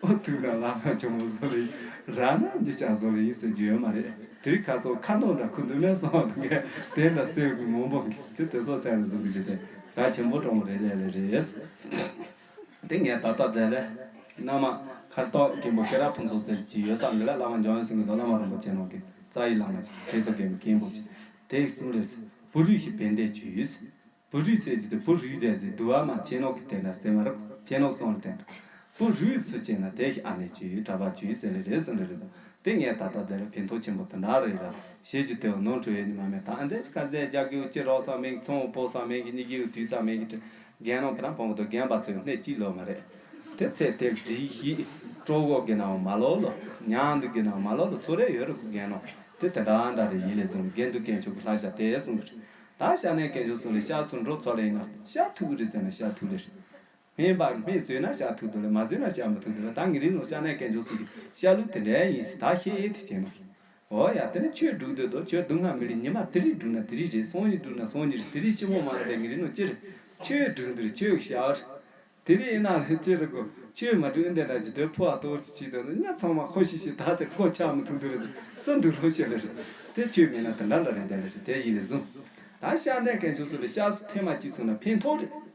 ཨོ་ཐུག་ན་བླ་མ་ཇོ་མོ་བཟོ་ལེ་ཡིན་ར་ན་ཉི་ཤ་བཟོ་ལེ་ཡིན་ཟེར་རྒྱུ་ཡོད་མ་རེད། དེ་རིང་ཁ་སང་ཁ་འདོན་འདྲ་ཁུ་འདུག་མེད་སོང་བ་དེ་ངས་དེ་འདྲ་སེམས་ཀྱི་མང་པོ་གི་ཚེ་དེ་ཚོ་སེམས་ལ་བཟུང་གི་ཞུ་དེ་ག་ཆེན་པོ་གྲོང་རེད་ལས་ལས་རེད། དེ་ངས་ད་ལྟ་དེ་ལས་བླ་མ་ཁ་ཏོག་མཁན་པོ་ཁེ་ར་ཕུན་ཚོགས་ཟེར་གྱི་ཡོད་ས་མི་ལ་བླ་མ་འཇམ་དབྱངས་སེང་གེ་དང་བླ་མ་རིན་པོ་ཆེ་ནང་གི་རྩ་ཡི་བླ་མ་ཅིག་ཁྱེད་ཚོ་མཁན་པོ་མཁན་པོ་ཅིག་དེ་གསུང་རེད། བུ་རུས་ཤིག་བན་དེ་བྱོས། བུ་རུས་ཟེར་གྱི་དེ་བུ་རུས་དེ་ཟེར་དུ་བ་མ་ཁྱེད་ནོག་གི་དེ་འདྲ་ཟེར་མ་རེད་ཁྱེད་ནོག་སོང་ལ་དེ་འདྲ། བུ་རུས་སུ་བྱས་ན་དེ་ཞིག་ཨ་ནེ་བྱོས་གྲྭ་པ་བྱོས་ཟེར་ལེ་རེད་ཟེར་ལེ་རེད་དང་དེ་ངས་ད་ལྟ་དེ་ལ་ཕན་ཐོགས་ཆེན་པོ་དེ་འདྲ་རེད་ར་ཞེས་ཀྱི་དེ་ནོར་འཁྲུལ་ཡོད་ནི་མ་མེད་ད་ཨ་འདྲས་ཀྱི་ཁ་ཟས་རྒྱག་གི་ཡོད་ཅི་རོགས་ས་མེད་ཀྱི་ཚོང་བོ་ས་མེད་ཀྱི་གཉིས་ཀྱི་ཡོད་དུས་ས་མེད་ཀྱི་དེ་རྒན་ནོ་བུ་རང་ཕོང་གི་དོ་རྒན་པ་ཚོའི་སྣེ་གཅིག་ལོ་མ་རེད། དེ་ཚེ་དེ་འདྲི་ཞིག་སྤྲོ་གོ་གི་ནའང་མ་ལོ་ལོ་ཉང་འདུག་གི་ནའང་མ་ལོ་ལོ་ཚོ་རེ་ཡོད་རུ་གི་རྒན་ནོ་དེ་དེ་འདྲ་འདྲ་རེ་ཡིན་ལེ་བཟུང་རྒན་འདུག་རྒན་ཆོག་གི་ལྷ་ཞག་དེ་གསུངས་གི་རེད། ད་ཤ་ནའི་གན་ཆོག་སུ་ལས་ཤ་སུ་འགྲོ་ཚོ་ལས་ཡིན་ན་ཤ་ཐུག་གི་རེད་ཟེར་ན་ཤ་ཐུག་ལེ་རེད། སྨན་པ་སྨན་ཟོས་ན་ཤ་ཐུག་འདུག་ལ་མ་ཟོས་ན་ཤ་མི་ཐུག་འདུག་ལ་ད་ངེད་རིགས་ནང་ཤ་ནའི་གན་ཆོག་སུ་གི་ཤ་ལུག་དེ་འདྲའི་ཡིན་ཟེར་ད་ཤེས་ཨེ་དེ་བྱས་ན། ཨོ་ཡ་དེ་ནི་ཆོས་སྒྲུག་འདོད་དོ་ཆོས་སྡུག་བསྔལ་མི་ལུས་ཉི་མ་དེ་རིགས་སྒྲུག་ན་དེ་རིགས་རེད་སང་ཉིན་སྒྲུག་ན་སང་ཉིན་རེད་དེ་རིགས་ཤི་མོ་མ་ལ་དེ་ངེད་རིགས་ནང་ཅི་རེད་ཆོས་སྒྲུག་འདི་རེད་ཆོས་ཀྱི་ཤ་རེད། དེ་རིགས་ཡིན་ན་ལྷན་ཅི་རེད་གོ་ཆོས་མ་སྒྲུག་འདི་འདྲ་ཅི་དོན་ཕོ་བ་ཏོ་ཅི་ཅི་དོན་ཉ་ཚང་མ་ཁོ་ཤི་ཤི་ད་དེ་ཁོ་ཆགས་མི་ཐུབ་འདུག་རེད་སུ་འདུག་ལྷོ་ཤི་ལེ་རེད་དེ་ཆོས་མེད་ན་དེ་འདྲ་འདྲ་རེད་དེ་ལེ་རེད་དེ་ཡིན་ལེ་བཟུང་ད་ཤ་ནའི་གན་ཆོག་སུ་ལ་ཤ་སུ་ཐེངས་མ་གཅིག་སོང་ན་ཕན་ཐོགས་རེད།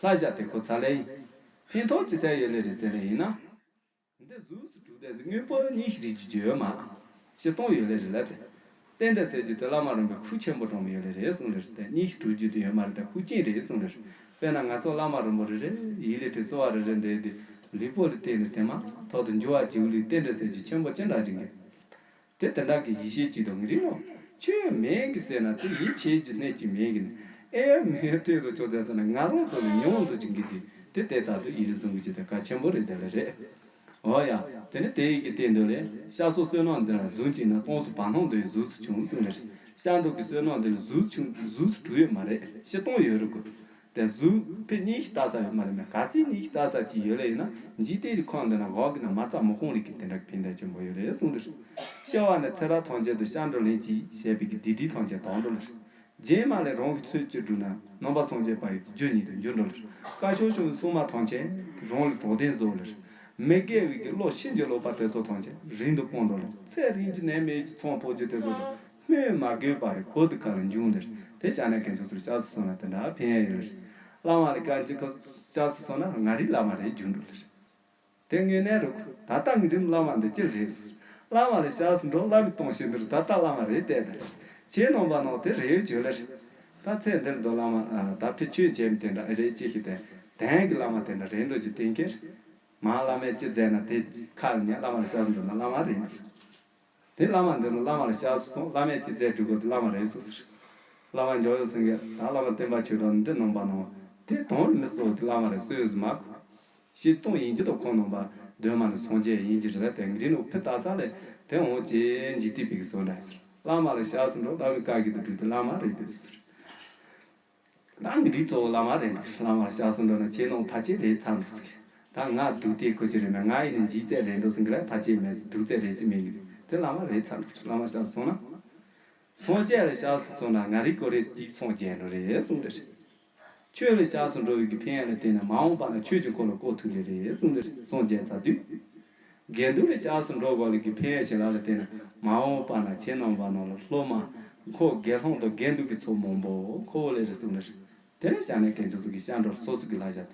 ལྷ་ཞག་དེ་ཁོ་ཚ་ལེ་ཡིན། ཕན་ཐོགས་ཅི་ཚད་ཡོད་ལེ་རེད་ཟེར་ནས་ཡིན་ན། འདི་གཟུགས་སུ་གྲུབ་བསྡད་ཟིག་དངོས་པོ་གཉིས་ཤིག་རིག་རྒྱུ་ཡོད་མ། ཤི་སྟོང་ཡོད་ལེ་རེད་ལ་དེ། རྟེན་འབྲེལ་ཟེར་རྒྱུ་དེ་བླ་མ་རིན་པོ་ཆེ་ཤུགས་ཆེན་པོ་གྲོང་མི་ཡོད་ལེ་རེད་གསུངས་ལེ་རེད་དེ་གཉིས་ཤིག་གྲུབ་རྒྱུ་དེ་ཡོད་མ་རེད་དེ་ཤུགས་རྐྱེན་རེད་གསུངས་ལེ་རེད། དཔེར་ན་ང་ཚོ་བླ་མ་རིན་པོ་རེ་རེ་ཡིད་ལས་དྲི་གསོལ་བ་རེ་རེ་འདས་དེ་ལུས་པོ་ལ་བརྟེན་ནས་དེ་མ་ཐོག་ཏུ་འགྱུར་བ་འགྱུར་ལུས་རྟེན་འབྲེལ་ཟེར་རྒྱུ་ཆེན་པོ་ཅི་འདྲ་ཅིག་ཡིན། དེ་དེ་འདྲ་གི་ཡིད་ཤེས་ཀྱི་དང་རིག་ནོ། ཆོས་མེད་གི་ཟེར་ན་དེ་ཡིད་ཆེས་ཀྱི་གནས་ཀྱི་མེད་གི་ནི། ཨེ་མེད་དེ་དུ་ཅོག་ཙེ་ཟེར་ན་ང་རང་ཚོ་ལས་ཉུང་དུ་ཅིག་གི་དེ་དེ་དེ་ལྟར་དུ་ཡིད་ལ་བཟུང་གི་ཅི་དེ་གལ་ཆེན་པོ་རེད་དེ་ལ་རེད། འོ་ཡ། དེ་ནི་དེ་ཡི་གི་སྟེང་དུ་ལས་ཤ་སོགས་བསོད་ནམས་འདི་ལ་བཟུང་ཅིག་ན་སྟོང་སུ་བར་སྣང་དུ་ཡི་གཟུགས་སུ་བྱུང་གསུངས་ནི་རེད། ཤ་འགྲོ་གི་བསོད་ནམས་འདི་ལ་གཟུགས་བྱུང་གཟུགས་སུ་གྲུབ་ཡོད་མ་རེད་ཤི་སྟོང་ཡོད་རུ་གུ། དེ་གཟུགས་ཕེ་གཉིས་ཤིག་ལྟ་ས་ཡོད་མ་རེད་མེད་ག་སྲིད་གཉིས་ཤིག་ལྟ་ས་ཅིག་ཡོད་ལེ་ཡིན་ན་འཇིག་རྟེན་གྱི་ཁམས་འདི་ན་འགོག་གི་ན་མ་རྩ་མི་ཤོང་ལེ་གི་དེ་འདྲ་གི་ཕན་བདེ་ཆེན་པོ་ཡོད་ལེ་གསུངས་ཏེ་ཤི་བ་ནས་ཚེ་རབས་ཐམས་ཅད་དུ་ཤ་འགྲོ་ལེན་གྱིས་ཞེས་པའི་གི་སྡིག་སྒྲིབ་ཐམས་ཅད་དག་འགྲོ་ལེ། རྗེས་མ་ལས་རང་གི་ཚོད་ཅིག་བསྒྲུབས་ན་ནང་པ་སངས་རྒྱས་པ་ཡི་རྒྱུ་ཉིད་དུ་འགྱུར་འགྲོ་ལེ། བཀའ་ཆོས་ཆུང་བའི་སྲུང་མ་ཐམས་ཅད་རང་ལ་གྲོགས་ལྡན་བཟོ་ལེ། མི་དགེ་བའི་གི་བློ་ཤིན་ཏུ་ལོག་པ་དེ་ཚོ་ཐམས་ཅད་རིང་དུ་སྤོང་འགྲོ་ལེ། ཚེ་རིང་གི་ནད་མེད་ཀྱི་ཚོང་ཕོ་རྒྱུ་དེ་ཚོ་དང་། སྨོས་མ་དགོས་པ་རེད་ཧོ་དུ་ཁ་ལ་འབྱུང་ལེར། དེ་བྱས་ན་གན་ཆོག་ཚུར་ལྕགས་སུ་སོང་ན་དེ་འདྲ་ཕན་ཡ་ཡོད་ལེར། བླ་མ་ལ་གན་ཅི་ཁ་ལྕགས་སུ་སོང་ན་ང་རིག་བླ་མ་རེད་འབྱུང་འགྲོ་ལེར། དེ་དངོས་གནས་རུ་ད་ལྟ་ངི་རིམ་བླ་མ་འདི་ཅི་རེད་ཟེར། བླ་མ་ལ་ལྕགས་སུ་འགྲོ་བླ་མའི་གཏོང་བྱེད་འདིར་ད་ལྟ་བླ་མ་རེད་བལྟས་ད་ལེར། ཁྱེད་ནང་པ་ནང་དེ་རེད་བརྗོད་ལེར། ད་ཚེ་འདིར་འདོད་བླ་མ་ད་ཕི་ཆོས་བྱེད་མི་དེ་འདྲ་ཨེ་རེད་ཅི་ཞིག་དེ་དན་གི་བླ་མ་དེ་འདྲ་རེད་འགྲོ་རྒྱུ་གཏན་འཁེལ། མ་བླ་མས་ཅི་མཛད་ན་དེ་ཁ་ལ་ཉན་བླ་མ་ལ་ལྕགས་སུ་འགྲོ་ན་བླ་མ་རེད་འགྲོ། དེ་བླ་མ་འདི་ནི་བླ་མ་ལ་ལྕགས་སུ་སོང་བླ་མས་ཅི་མཛད་སྒྲུབ་དགོས་དེ་བླ་མ་རེད་གསུངས་ཟེར། བླ་མ་འཇམ་དབྱངས་སེང་གེ་ད་བླ་མ་བསྟན་པ་ཆོས་གྲགས་འདི་ནང་པ་ནང་དེ་དོན་མི་གསོ་དེ་བླ་མ་རེད་གསོས་སུ་མ་གོ། ཤི་སྟོང་ཡིན་གྱི་དོ་ཁོང་ནང་པ་གདོད་མ་ནས་སངས་རྒྱས་ཡིན་གྱི་རེད་དེ་འདི་ནི་ཕི་ལྟ་ས་ལས་དེ་འོང་ཅེས་འཇིག་རྟེན་པའི་གི་བཟོ་འདྲ་ཟེར། བླ་མ་ལ་ལྕགས་སུ་འགྲོ་བླ་མའི་བཀའ་བཞིན་དུ་སྒྲུབ་དེ་བླ་མ་རེད་འདོད་ཟེར། ད་ངི་འདི་གཙོ་བོ་བླ་མ་རེད་འགྲོ་བླ་མ་ལ་ལྕགས་སུ་འགྲོ་ན་ཁྱེད་ནང་ཕལ་ཆེར་རེད་ཚར་འགྲོ་ཟེར། ད་ང་སྡུག་དེ་ཁོ་ཆེ་རེད་མེད་ང་ཡིན་ནི་འཇིག་རྩད་རེད་འགྲོ་ཟེར་གི་རེད་ཕལ་ཆེར་མེད་ཟེར་སྡུག་རྩད་རེད་ཟེར་མེད་གི་རེད། དེ་བླ་མ་རེད་ཚར་འགྲོ། བླ་མ་སྐྱབས་སུ་སོང་ན། སངས་རྒྱས་ལ་སྐྱབས་སུ་སོང་ན་ང་རའི་སྐོར་རེ་གཅིག་སངས་རྒྱས་འགྲོ་རེད་གསུངས་རེད། ཆོས་ལ་སྐྱབས་སུ་འགྲོ་བའི་གི་ཕན་ཡོན་ལ་བརྟེན་ནས་མ་འོངས་པ་ན་ཆོས་ཀྱི་འཁོར་ལོ་བསྐོར་ཐུབ་ཀྱི་རེད་གསུངས་རེད། སངས་རྒྱས་ཚར་དུས། དགེ་འདུན་ལ་སྐྱབས་སུ་འགྲོ་དགོས་ལ་གི་ཕན་ཡོན་ཞིག་ལ་ལ་བརྟེན་ནས་མ་འོངས་པ་ན་ཁྱེད་རྣམ་པ་ནང་ལ་སློབ་མ་འཁོར་དགེ་སློང་དང་དགེ་འདུན་གྱི་ཚོགས་མང་པོ་འཁོར་བ་ལས་རེད་གསུངས་རེད། དེ་ནས་སྐྱབས་གནས་དཀོན་མཆོག་གསུམ་གྱི་སྐྱབས་འགྲོ་སོ་སོ་གི་བསླབ་བྱ་དེ་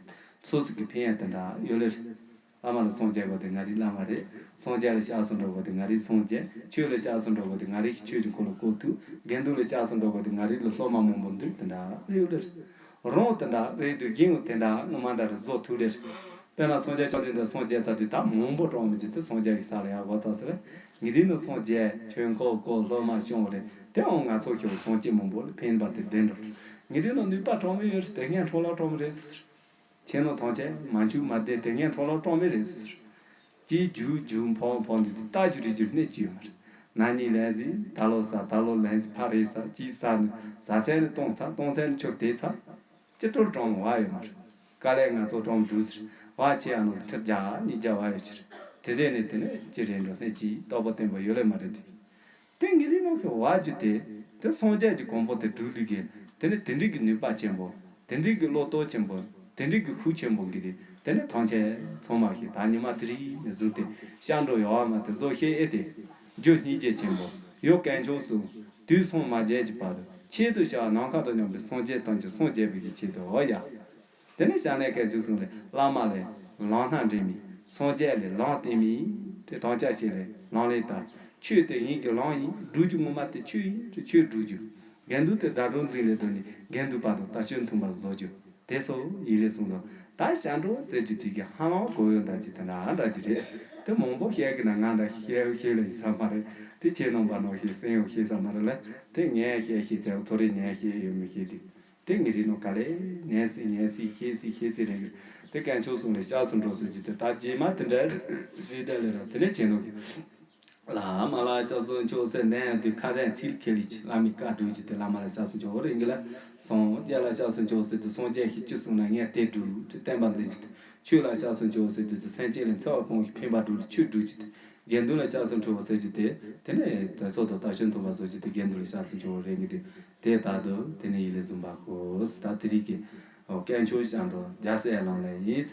སོ་སོ་གི་ཕན་ཡོན་དེ་འདྲ་ཡོད་ལེ་རེད། བླ་མ་ལ་སངས་རྒྱས་དགོས་དེ་ང་རའི་བླ་མ་རེད། སངས་རྒྱས་ལ་སྐྱབས་སུ་འགྲོ་དགོས་དེ་ང་རའི་སངས་རྒྱས། ཆོས་ལ་སྐྱབས་སུ་འགྲོ་དགོས་དེ་ང་རའི་ཆོས་ཀྱི་འཁོར་ལོ་བསྐོར་ཐུབ། དགེ་འདུན་ལ་སྐྱབས་སུ་འགྲོ་དགོས་དེ་ང་རའི་ལ་སློབ་མ་མང་པོ་འདུག་དེ་འདྲ་ཡོད་ལེ་རེད། རང་དེ་འདྲ་རེད་དུས་རྒན་ཡང་དེ་འདྲ་ངོ་མ་འདྲ་རེད་བཟོ་ཐུབ་ལེ་རེད། དཔེར་ན་སངས་རྒྱས་བཅོམ་ལྡན་འདས་སངས་རྒྱས་ཚར་དུས་ད་མང་པོ་གྲོངས་མི་འཇིག་དུས་སངས་རྒྱས་ཀྱི་ས་ལ་ཡར་འགོ་བརྩམས་ཟེར་བས། ངེད་རིགས་ནི་སངས་རྒྱས་ཆོས་འཁོར་བསྐོར་སློབ་མ་བྱུང་བ་རེད། དེའང་ང་ཚོ་ཞུ་བ་སངས་རྒྱས་མང་པོ་ལ་ཕན་པ་དེ་བདེན་འགྲོ། ངེད་རིགས་ནི་ནུས་པ་གྲངས་མེད་ཡོད་རེད། དེ་སྔའི་འཕྲོ་བརླག་གྲངས་མེད་རེད་ཟེར། ཁྱེད་ནི་ཐང་ཆད་མ་འཆུག་མ་བདེ་དེ་སྔའི་འཕྲོ་བརླག་གྲངས་མེད་རེད་ཟེར། ཅིའི་རྒྱུ་རྒྱུ་འཕངས་འཕངས་དུས་དེ་རྟ་རྒྱུག་རི་རྒྱུག་སྣེ་གཅིག་ཡོད་མ་རེད། ན་ནིང་ལན་ཟིག་ད་ལོ་ས་ད་ལོ་ལན་ཟིག་ཕ་རེད་ས་ཅིའི་ས་ནི་ཟ་ཚད་ནི་སྟོང་ཚ་སྟོང་ཚད་ནི་ཆུ་དེ་ཚ། ཅི་སྤྲོར་གྲོངས་བ་ཡོད་མ་རེད། དཀའ་ལས་ང་ཚོ་གྲོངས་འགྲོ་ཟེར། བ་ཆེ་ཨ་ནོ་ཁྲི་བརྒྱ་ཉིས་བརྒྱ་བ་ཡོད་ཕྱིར། དེ་དེ་ནས་དེ་ནས་ཅི་རེད་འགྲོ་སྣེ་གཅིག་རྟོགས་པ་བརྟན་པ་ཡོད་ལེ་མ་རེད་དེ། དེ་ངེད་རིགས་ནང་གི་བ་རྒྱུ་དེ། དེ་སངས་རྒྱས་ཀྱི་གོ་འཕང་དེ་སྒྲུབ་ལུགས་ཀྱི། དེ་ནི་དེ་འདྲའི་གི་ནུས་པ་ཆེན་པོ། དེ་འདྲའི་གི་བློ་སྟོབས་ཆེན་པོ། དེ་འདྲའི་གི་ཤུགས་ཆེན་པོ་གི་དེ། དེ་ནི་ཐང་ཆད་ཚང་མ་ཞིག་ད་ཉི་མ་དེ་རིང་ནས་བཟུང་སྟེ་སྐྱབས་འགྲོ་ཡོང་བ་མ་དེ་བཟོ་ཤེས་ཨེ་དེ། རྒྱུ་སྙིང་རྗེ་ཆེན་པོ། ཡོ་དཀོན་མཆོག་གསུམ། དུས་གསུམ་མ་བརྗེད་ཀྱི་བར་དུ་ཆེད་དུ་བྱ་བ་ནམ་མཁའ་དང་མཉམ་པའི་སངས་རྒྱས་ཐམས་ཅད་སངས་རྒྱས་པའི་གི་ཆེད་དུ་འོ་ཡ། དེ་ནས་སྐྱབས་གནས་དཀོན་མཆོག་གསུམ་ལས་བླ་མ་ལས་ལམ་སྣ་འདྲེན་མི། སངས་རྒྱས་ལས་ལམ་བསྟན་མི། དེ་དམ་བཅའ་བྱས་ལས་ལམ་ལས་དང་། ཆོས་དེ་ངེད་ཀྱི་ལམ་ཡིན། སྒྲུབ་རྒྱུ་ངོ་མ་དེ་ཆོས་ཡིན། དེ་ཆོས་སྒྲུབ་རྒྱུ། དགེ་འདུན་དེ་བདག་སྒྲུབ་འཛིན་ལས་དོན་ནི་དགེ་འདུན་པ་དང་ལྟ་སྤྱོད་མཐུན་པར་བཟོ་རྒྱུ། དེ་སོགས་ཡིན་ལས་གསུངས་སོ། ད་སྐྱབས་འགྲོ་ཟེར་རྒྱུ་དེ་གི་ཧ་ལམ་གོ་ཡོད་འདྲ་གྱི་དེ་འདྲ་འདྲ་གྱི་རེད། དེ་མང་པོ་བཤད་གི་ན་ང་འདྲ་བཤད་བཤད་ལ་ཡིན་ས་མ་རེད། དེ་ཁྱེད་རྣམ་པ་ནང་བཤད་སེམས་ཡོད་བཤད་ས་མ་རེད་ལ། དེ་ངས་བཤད་བཤད་ཚེ་ཚོ་རེ་ངས་བཤད་ཡོད་མི་ཤེས་དེ། དེ་ངེད་རིགས་ནང་ག་ལེ་ཉན་སྲིད་ཉན་སྲིད་ཤེས་སྲིད་ཤེས་སྲིད་རེད་གི། དེ་དཀོན་མཆོག་གསུམ་ལས་སྐྱབས་སུ་འགྲོ་ཟེར་རྒྱུ་དེ་ད་རྗེས་མ་དེ་འདྲ་རེད་དེ་ལས་ར་དེ་ནས་བྱེད་ནོ་གི། བླ་མ་ལ་སྐྱབས་སུ་མཆིའོ་ཟེར་ནས་དུས་ཁ་དན་ཚིག་ཁེ་ལི་ཆི་བླ་མའི་བཀའ་སྒྲུབ་རྒྱུ་དེ་བླ་མ་ལ་སྐྱབས་སུ་མཆིའོ་རེད་གི་ལ། སངས་རྒྱས་ལ་སྐྱབས་སུ་མཆིའོ་ཟེར་དུས་སངས་རྒྱས་ཞིག་ཅི་གསུངས་ན་ངས་དེ་སྒྲུབ་དེ་བསྟན་པ་འཛིན་རྒྱུ་དེ། ཆོས་ལ་སྐྱབས་སུ་མཆིའོ་ཟེར་དུས་དེ་སེམས་ཅན་ལ་འཚེ་བ་སྤོང་ཞིང་ཕན་པ་སྒྲུབ་ལ་ཆོས་སྒྲུབ་རྒྱུ་དེ། དགེ་འདུན་ལ་སྐྱབས་སུ་མཆིའོ་ཟེར་རྒྱུ་དེ། དེ་ནས་དེ་ཚོ་དང་ལྟ་སྤྱོད་མཐུན་པ་བཟོ་རྒྱུ་དེ་དགེ་འདུན་ལ་སྐྱབས་སུ་མཆིའོ་རེད་གི་དེ། དེ་ལྟར་དུ་དེ་ནས་ཡིད་ལ་བཟུང་བ་གོ། ད་དེ་རིགས་ཀྱི་དཀོན་མཆོག་སྐྱབས་འགྲོ་རྒྱལ་སྲས་ལམ་ལས་ཡིན།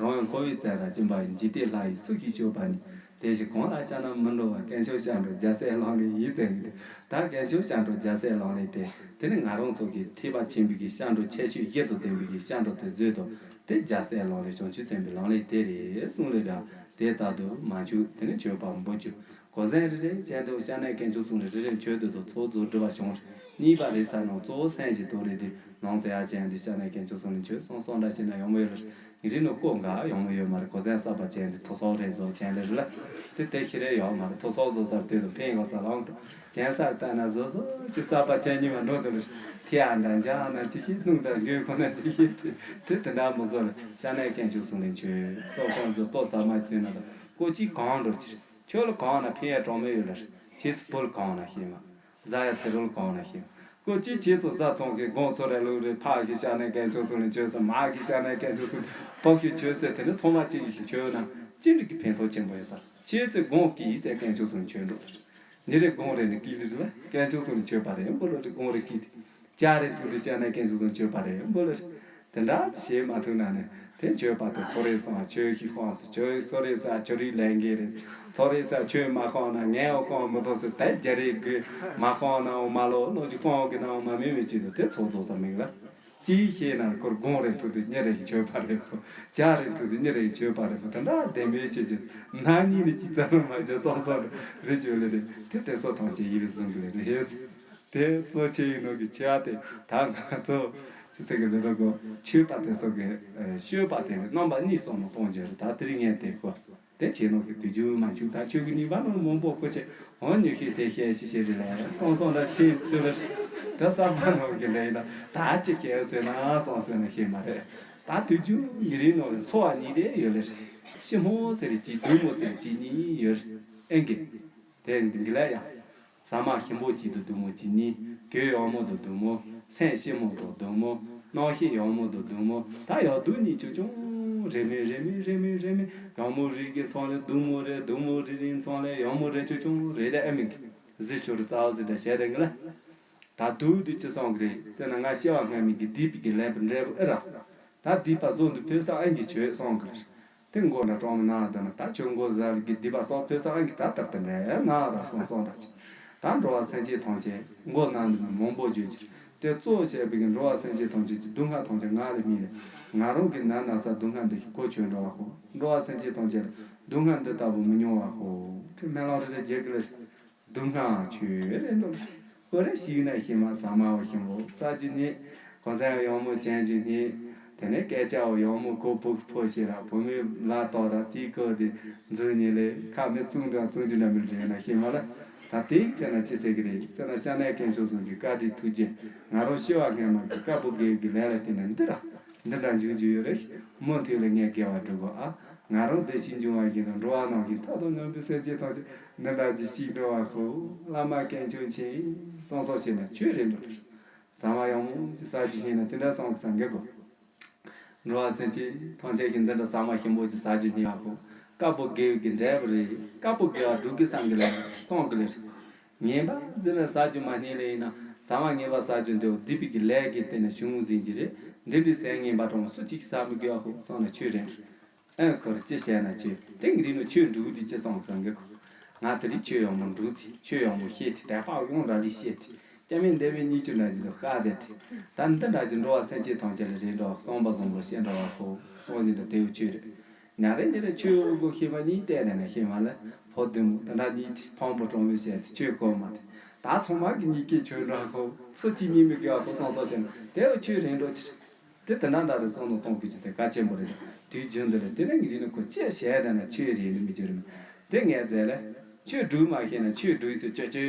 རང་ཡང་འཁོར་བའི་རྩལ་ར་སྐྱོན་པ་ཡི། འཇིག་རྟེན་ལྷ་ཡིས་སུ་ཞིག་སྐྱོབ་པ་ནི། དེ་བཞིན་གང་ལ་སྐྱབས་ན་མི་འགྲོ་བ། དཀོན་མཆོག་སྐྱབས་འགྲོ་རྒྱལ་སྲས་ལམ་ལས་ཡིན་ཟེར་གི་དེ། ད་དཀོན་མཆོག་སྐྱབས་འགྲོ་རྒྱལ་སྲས་ལམ་ལས་དེ། དེ་ནི་ང་རང་ཚོ་གི་ཐེག་པ་ཆེན་པོའི་གི་སྐྱབས་འགྲོ་ཁྱད་ཆོས་བཞི་དང་ལྡན་པའི་གི་སྐྱབས་འགྲོ་དེ་བཟོས་དང་། དེ་རྒྱལ་སྲས་ལམ་ལས་བྱང་ཆུབ་སེམས་དཔའི་ལམ་ལས་དེ་རེད་གསུངས་ལས་འདྲ། དེ་ལྟར་དུ་མ་འཆུག་དེ་ནི་མཆོད་པ་འབུལ་རྒྱུ། གོ་ས་རེ་རེ་ཅན་དུ་སྐྱབས་གནས་དཀོན་མཆོག་གསུམ་ལས་རེ་རེ་མཆོད་འདོད་དང་ཚོགས་རྫོགས་སྒྲུབ་པ་བྱུང་རེད། གཉིས་པ་རེ་ཚར་ནང་གཙོ་བོ་སེམས་ཀྱི་དོན་རེད་དུས་ནང་ཚེ་ཡ་ཅན་དུ་སྐྱབས་གནས་དཀོན་མཆོག་གསུམ་ལས་མཆོད་སོང་སོང་འདྲ་ཞིག་ན་ཡོང་མོ་ཡོད་རེད། ངེད་རིགས་ནི་ཤོག་འགའ་ཡོང་མོ་ཡོད་མ་རེད། གོ་ས་གསར་པ་ཅན་དུ་ཐོ་སོག་རེ་བཟོ་ཅན་རེ་རེ་ལ་དེ་དེ་ཤི་རེ་ཡོད་མ་རེད། ཐོ་སོག་བཟོ་སར་དུས་དང་ཕན་གོ་ས་ལོང་འགྲོ། ཅན་སར་ལྟ་ན་བཟོ་བཟོ་ཞིག་གསར་པ་ཅན་གཉིས་མ་འགྲོ་འདུག་ལ། ཁྱི་ཨ་འདྲ་འཇག་ན་ཅི་ཤེས། སྣུམ་འདྲ་འགོས་ཁོ་ན་ཅི་ཤེས། དེ་དེ་འདྲ་མོ་བཟོ་ལ་སྐྱབས་གནས་དཀོན་མཆོག་གསུམ་ལས་མཆོད་སོགས་ཁོང་ཚོ་ལྟོ་ཟ་མ་ཞུས་ན་དང་ཀོ་ཅི་གང་འགྲོ་ཕྱིར། ཁྱོད་ལ་གང་ན་ཕན་ཡ་གྲོགས་མེད་ཡོད་ལ། ཁྱེད་ཚོ་བུ་ལ་གང་ན་ཤེས་མ། བཟའ་ཡ་ཚེ་རོགས་ལ་གང་ན་ཤེས་མ། ཀོ་ཅི་ཁྱེད་ཚོ་བཟའ་ཚང་གི་དགོང་ཚོ་ར་ལུག་རེ་ཕག་གི་སྐྱབས་གནས་དཀོན་མཆོག་གསུམ་ལ་མཆོད་སོང་། མ་གི་སྐྱབས་གནས་དཀོན་མཆོག་གསུམ་ཕག་གི་མཆོད་ཟེར་དེ་ནི་ཚང་མ་གཅིག་གི་མཆོད་ན་ཅི་འདྲ་གི་ཕན་ཐོགས་ཆེན་པོ་ཡོད་ས། ཁྱེད་ཚོས་དགོང་གི་ཡིད་ཚད་དཀོན་མཆོག་གསུམ་མཆོད་འགྲོ་ལ། ཉི་རེ་དགོང་རེ་ནི་ཀི་ལི་རེ་ལ་དཀོན་མཆོག་གསུམ་མཆོད་པ་རེད་འབུ་ལོ་རེ་དགོང་རེ་ཀི་དེ། བྱ་རེ་ཐུག་དུས་སྐྱབས་གནས་དཀོན་མཆོག་གསུམ་མཆོད་པ་རེད་འབུ་ལོ་རེ། དེ་འདྲ་བྱེད་མ་ཐུབ་ན་ནི་དེ་མཆོད་པ་དེ་ཚོ་རེ་སོང་ཆོས་ཤིག་ཤོང་སོ་ཆོས་སོ་རེ་ས་ཆོས་རིག་ལས་འགན་རེད། ཚོ་རེ་ས་ཆོས་མ་ཤོང་ན་ངའི་འོ་ཤོང་མི་ཐུབ་ཟེར་དེ་རྒྱ་རེ་དགོས་མ་ཤོང་ན་འོ་མ་ལོ་ལོ་ཅིག་ཤོང་གི་ན་འོ་མ་མེད་མེད་ཅིག་ཏུ་དེ་ཚོ་རྫོགས་ས་མིན་ལ། ཅིའི་ཤེས་ན་ཁོར་དགོང་རེ་ཐུག་དུས་ཉི་རེ་མཆོད་པ་རེད་ཚོ་བྱ་རེ་ཐུག་དུས་ཉི་རེ་མཆོད་པ་རེད་ཚོ་དེ་འདྲ་བདེན་པའི་ཤེས་ཀྱི་ན་གཉིས་ནི་ཅི་ཙམ་མ་བྱེད་ཚོགས་ཚོགས་རེ་བརྗོད་ལེ་རེད། དེ་དེ་སོ་ཐམས་ཅད་ཡིད་ལ་བཟུང་གི་ལེ་རེད། དེ་གཙོ་ཆེ་ཡིན་ནོ་གི་ཆེ་བ་དེ་ད་ང་ཚོ་ཅི་ཟེར་གི་ལེ་རོ་གོ་ཆོས་པ་དེ་ཚོ་གི་ཨ་ཤོད་པ་དེ་ནི་རྣམ་པ་གཉིས་སོང་ནོ་གཏོང་རྒྱུ་རེད། ད་དེ་རིང་ངས་དེ་གོ་དེ་བྱས་ནོ་གི་དུས་རྒྱུན་མ་འཆུག་ད་ཆོས་གི་ནུས་པ་ནོ་མང་པོ་ཁོ་ཆེ་འོ་ཉི་ཤེས་དེ་ཤེས་ཤི་ཤེས་རེད་ལེ་སོང་སོང་ད་ཤེས་ཟེར་ལེ་ད་གསར་པ་ནོ་གི་ལེ་ཡིན་ད་ད་ཅི་ཤེས་ཟེར་ན་སོང་ཟེར་ན་ཤེས་མ་རེད། ད་དུས་རྒྱུན་ཉི་རིང་ནོ་འཚོ་བ་གཉིས་དེ་ཡོད་ལེ་ཤི་མོ་ཟེར་གཅིག་བདུད་མོ་ཟེར་གཅིག་གཉིས་ཡོད་ཨེ་གི་དེ་འདི་ལ་ཡང་། ཟ་མ་ཞིམ་པོ་གཅིག་དང་བདུད་མོ་གཅིག་གཉིས། གོས་ཡག་མོ་དང་བདུད་མོ། སེམས་ཞིམ་མོ་དང་བདུད་མོ། རྣམ་ཤེས་ཡག་མོ་དང་བདུད་མོ། ད་ཡག་སྡུག་གཉིས་ཆུང་ཆུང་ རེ་མེད་རེ་མེད་རེ་མེད་རེ་མེད། ཡང་མོ་རེ་གི་ཚང་ལས་སྡུག་མོ་རེ། སྡུག་མོ་རེ་རིང་ཚང་ལས་ཡང་མོ་རེ་ཆུང་ཆུང་རེ་ད་ཨ་མིག་གཟི་ཆུ་རུ་རྩ་བ་ཟི་འདྲ་བྱས་ཏེ་ངི་ལ། ད་སྡུག་དུ་ཅི་སོང་གི་རེད་ཟེར་ན། ང་སྐྱེ་བ་སྔ་མའི་གི་སྡིག་པའི་གི་ལན་པ་འབྲས་བུ་ཨེ་ར། ད་སྡིག་པ་བཟོ་འདི་ཕོ་སོགས་ཨན་གྱི་ཆོས་སོང་གི་རེད། དེ་མགོ་འདྲ་གྲོང་མི་ནང་དུ་ན། ད་ཁྱོད་མགོ་ཟ་ལི་གི་སྡིག་པ་སོགས་ཕོ་སོགས་ཨན་གྱི་ད་ལྟར་དུ་འདྲ་ན་ར་སོང་སོང་ད་ཅི། ད་འགྲོ་བ་སེམས་ཅན་ཐམས་ཅད་མགོ་ནང་དུ་མང་པོ་བརྗོད་ཀྱི་རེད། དེ་གཙོ་བོ་བཤད་པའི་གི་འགྲོ་བ་སེམས་ཅན་ཐམས་ཅད་ཀྱི་སྡུག་བསྔལ་ཐམས་ཅད་ང་ལ་སྨིན་ནས། ང་རང་གི་ན་ན་ས་སྡུག་བསྔལ་འདི་ཞིག་གོ་ཆོད་འགྲོ་བ་ཁོ། འགྲོ་བ་སེམས་ཅན་ཐམས་ཅད་ལ་སྡུག་བསྔལ་འདི་ལྟ་བུ་མི་མྱོང་བ་ཁོ། ཁྲི་སྨན་ལམ་རེ་རེ་རྒྱལ་གི་ལ། སྡུག་བསྔལ་ཆོས་རེད་འགྲོ། ཁོ་རེ་ཞིག་ན་ཤི་མ་ཟ་མ་བ་ཤི་མོ་ས་རྒྱུ་ནི། གོ་ས་ཡང་མོ་ཅན་རྒྱུ་ནི། དེ་ནས་སྐད་ཆ་བ་ཡང་མོ་གོ་བུ་ཕོ་ཤེ་ར་བུ་མོའི་ལ་ཏོག་ར་ཅིག་གོ་དེ་འཛུལ་ནི་ལས་ཁ་མི་བཙུམ་དང་བཙུམ་རྒྱུ་འདྲ་མི་རེད་ན་ཤི་མ་ལ། ད་དེ་ཚེ་ན་ཅི་ཟེར་གི་རེད་ཟེར་ན། སྐྱབས་གནས་དཀོན་མཆོག་གསུམ་གྱི་བཀའ་དྲིན་ཐུགས་རྗེ། ང་རང་སྐྱེ་བ་སྔ་མ་གི་དཀར་པོ་དགེ་བའི་ལས་ལ་བརྟེན་ནས་འདི་ར། འདི་འདྲ་འབྱུང་རྒྱུ་ཡོད་རེད། མུ་མཐུད་ལ་ངས་དགེ་བ་སྒྲུབ་དགོས་ཨ། ང་རང་བདེ་ཞིང་འབྱུང་བ་བཞིན་དུ། འགྲོ་བ་རྣམས་ཀྱི་མཐའ་དང་མཉམ་པའི་སེམས་ཅན་ཐམས་ཅད་འདི་འདྲ་ཅིག་ཤིག་འགྲོ་བ་ཁོ། བླ་མ་དཀོན་མཆོག་མཁྱེན། སོང་སོང་བྱས་ན་ཆོས་རེད་འགྲོ། ཟ་མ་ཡང་མོ་ཅིག་ཟ་རྒྱུ་སྙིང་ན་དེ་འདྲ་བསམ་གི་བསམ་གི་གོ། འགྲོ་བ་སེམས་ཅན་ཐམས་ཅད་ཀྱི་འདི་འདྲ་ཟ་མ་ཞིམ་པོ་ཅིག་ཟ་རྒྱུ་སྙིང་བ་ཁོ། དཀར་པོ་དགེ་བའི་གི་འབྲས་བུ་རེད། དཀར་པོ་དགེ་བ་སྒྲུབ་གི་བསམ་གི་ལ་སོང་གི་ལ་རེད། ངན་པ་འཛིན་ལ་ཟ་རྒྱུ་མ་རྙེད་ལེ་ཡིན་ན། ཟ་མ་ངན་པ་ཟ་རྒྱུ་འདི་སྡིག་པའི་གི་ལས་ཀྱི་སྟེང་ནས་བྱུང་ཟིན་གྱི་རེད། འདི་འདྲའི་ཟས་ངན་པ་གྲོང་སུ་གཅིག་ཟ་མི་དགོས་པ་ཁོ་སོང་ན་ཆོས་རེད། ཨེ་ཁོར་ཅི་བྱས་ན་ཆོས་དེང་རིང་ནི་ཆོས་འགྲུག་དེ་ཅི་སོང་བསམ་གི་ཁོ། ང་དེ་རིང་ཆོས་ཡག་མོ་འགྲུག་ཚེ་ཆོས་ཡག་མོ་བཤད་དེ་དད་པ་ཡོང་ར་ལི་བཤད་དེ་སྐྱ་མིན་འདས་པའི་གཉིས་ཆོས་འདྲ་ཅི་ཟིག་ཤ་དེ་དེ། ད་འདི་འདྲ་ཅིག་འགྲོ་བ་སེམས་ཅན་ཐམས་ཅད་ལ་རེ་འགྲོ་བསམ་པ་བཟང་པོ་བཤད་འགྲོ་བ་ཁོ་སོང་ཡིན་འདྲ་དེའུ་ཆོས་རེད། ཉ་རེ་ཉི་རེ་ཆོས་འུ་གོ་ཤེས་མ་གཉིས་བལྟས་ནས་ན་ཤེས་མ་ལ། ཕོ་བདུན་མོ་དེ་འདྲ་གཉིས་དེ་ཕང་པོ་གྲོང་མི་བཤད་དེ་ཆོས་གོ་མ་དེ། ད་ཚང་མ་གི་གཉིས་ཀའི་ཆོས་འགྲོ་ཁོ་སུ་གཅིག་གཉིས་མི་དགོས་བ་ཁོ་སོང་སོང་བཤད་ན་དེའུ་ཆོས་རེ་འགྲོ་ཆི་རེད། དེ་དེ་འདྲ་འདྲ་རེ་སོང་དང་གཏོང་དགོས་ཀྱི་དེ་གལ་ཆེན་པོ་རེད། དུས་རྒྱུན་འདི་ལ་དེ་རིང་གི་རིག་ནི་ཁོ་ཅི་བྱས་ད་ན་ཆོས་རེད་ནི་མི་འགྱུར་མི། དེ་ངས་ཟེར་ལ། ཆོས་སྒྲུག་མ་ཤེས་ན་ཆོས་སྒྲུག་ཟེར་ཅོ་ཅོ།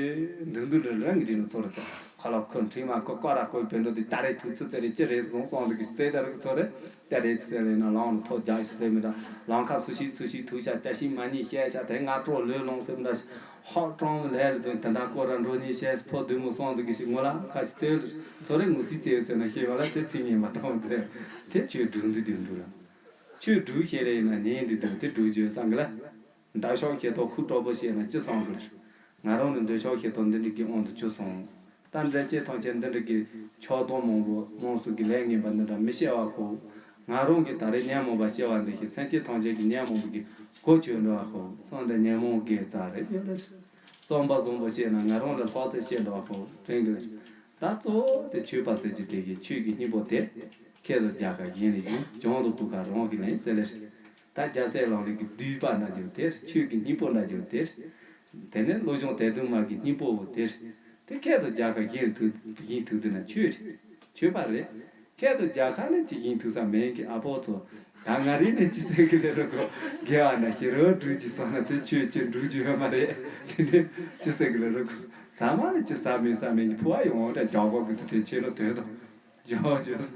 འདུག་འདུག་ལ་རང་གི་རིག་ནི་ཚོར་ཚ། ཁ་ལག་ཁོ་འཕྲིན་མ་ཁོ་ཀོ་ར་ཁོའི་བོད་འགྲོ་དེ་ད་རེས་ཐུག་ཚུ་ཚེ་རེ་ཅི་རེད་སོང་སོང་འདུག་གི་ཚེ་ད་རེ་ཚོ་རེ། ད་རེས་ཚེ་ལས་ན་ལང་ལ་ཐོ་རྒྱག་ཤི་ཟེར་མི་འདྲ། ལང་ཁ་སུ་ཤི་སུ་ཤི་ཐུག་ཤ་ཅ་ཤི་མ་ཉི་ཤེས་ཤ་དེ་ང་སྤྲོ་ལོས་ལོང་ཟེར་མི་འདྲ། ཧོ་ཀྲོང་ལས་ལ་དོན་དེ་འདྲ་སྐོར་ར་འགྲོ་ཉེས་བཤད་ཕོ་བདུན་མོ་སོང་འདུག་གི་ཞིག་ངོ་ལ་ཁ་ཞིག་བཙལ་ལ་ཚོ་རེ་ངོ་སི་བཙལ་ཟེར་ན་ཤེས་པ་ལ་དེ་ཚིག་ངན་མ་གཏོང་ཟེར། དེ་ཆོས་སྒྲུག་འདི་དུས་འདུག་ལ། ཆོས་སྒྲུག་ཤེས་རེ་ཡིན་ན་ཉན་འདི་དུས་དེ་སྒྲུག་རྒྱུ་བསམ་གི་ལ། འདོད་ཆགས་ཞེ་སྡང་ཁུག་གྲོགས་པོ་བཤད་ན་ཅི་བསམ་གི་ལ། ང་རང་ནི་འདོད་ཆགས་ཞེ་སྡང་འདི་འདྲ་གི་དབང་དུ་གྱུར་སོང་། ད་འདྲ་ཅེས་ཐམས་ཅད་འདི་འདྲ་གི་ཆགས་སྡང་མང་པོ་མང་སུ་གི་ལས་ངན་པ་འདི་འདྲ་མི་བྱེད་པ་ཁོ། ང་རང་གི་ད་རེས་ཉོན་མོངས་པ་སྐྱེ་བ་འདི་ཞིག་སེམས་ཅན་ཐམས་ཅད་ཀྱི་ཉོན་མོངས་པ་གི་གོ་ཆོད་འགྲོ་བ་ཁོ་སོང་འདྲ་ཉོན་མོངས་དགེ་རྩ་རེད་ཡོད་ལ་རེད། བསམ་པ་བཟང་པོ་བྱས་ན་ང་རང་ལ་ལྷག་ཚད་བཤད་འགྲོ་བ་ཁོ་དྲན་གི་ལ་རེད། ད་གཙོ་བོ་དེ་ཆོས་པ་ཟེར་གྱི་དེ་གི་ཆོས་ཀྱི་སྙིང་པོ་དེ། ཁྱེད་དང་རྒྱ་གར་གཞན་ལས་གཞན་བྱང་དུ་བུ་ག་རང་གི་ལན་ཟེར་ལེ་རེད། ད་རྒྱལ་སྲས་ལག་ལེན་གྱི་བསྡུས་པ་འདྲ་ཅིག་དེར་ཆོས་ཀྱི་སྙིང་པོ་འདྲ་ཅིག་དེར། དེ་ནས་བློ་སྦྱོང་དད་གདུང་མ་གི་སྙིང་པོ་བོ་དེར། དེ་ཁྱད་དུ་རྒྱལ་ཁ་གཞན་ཐུག་གཞན་ཐུག་དུས་ན་ཆོས་རེད། ཆོས་པ་རེད། ཁྱད་དུ་རྒྱལ་ཁ་ནས་ཅི་གཞན་ཐུག་ས་མེད་ཀི་ཨ་ཕོ་ཚོ། ད་ང་རེ་ནས་ཅི་ཟེར་གི་ལེ་རོ་གོ། དགེ་བ་ན་ཤེས་རོ་སྒྲུབ་ཀྱི་སོང་ན་དེ་ཆོས་ཅི་སྒྲུབ་རྒྱུ་ཡོད་མ་རེད། དེ་ནས་ཅི་ཟེར་གི་ལེ་རོ་གོ། ཟ་མ་ནས་ཅི་ཟ་མེད་ཟ་མེད་ཀི་ཕུ་བ་ཡོང་འདྲ་རྒྱག་གོ་གི་དུ་དེ་ཆེ་ནོ་དོད་དོ། ཇོ་ཇོ་ས་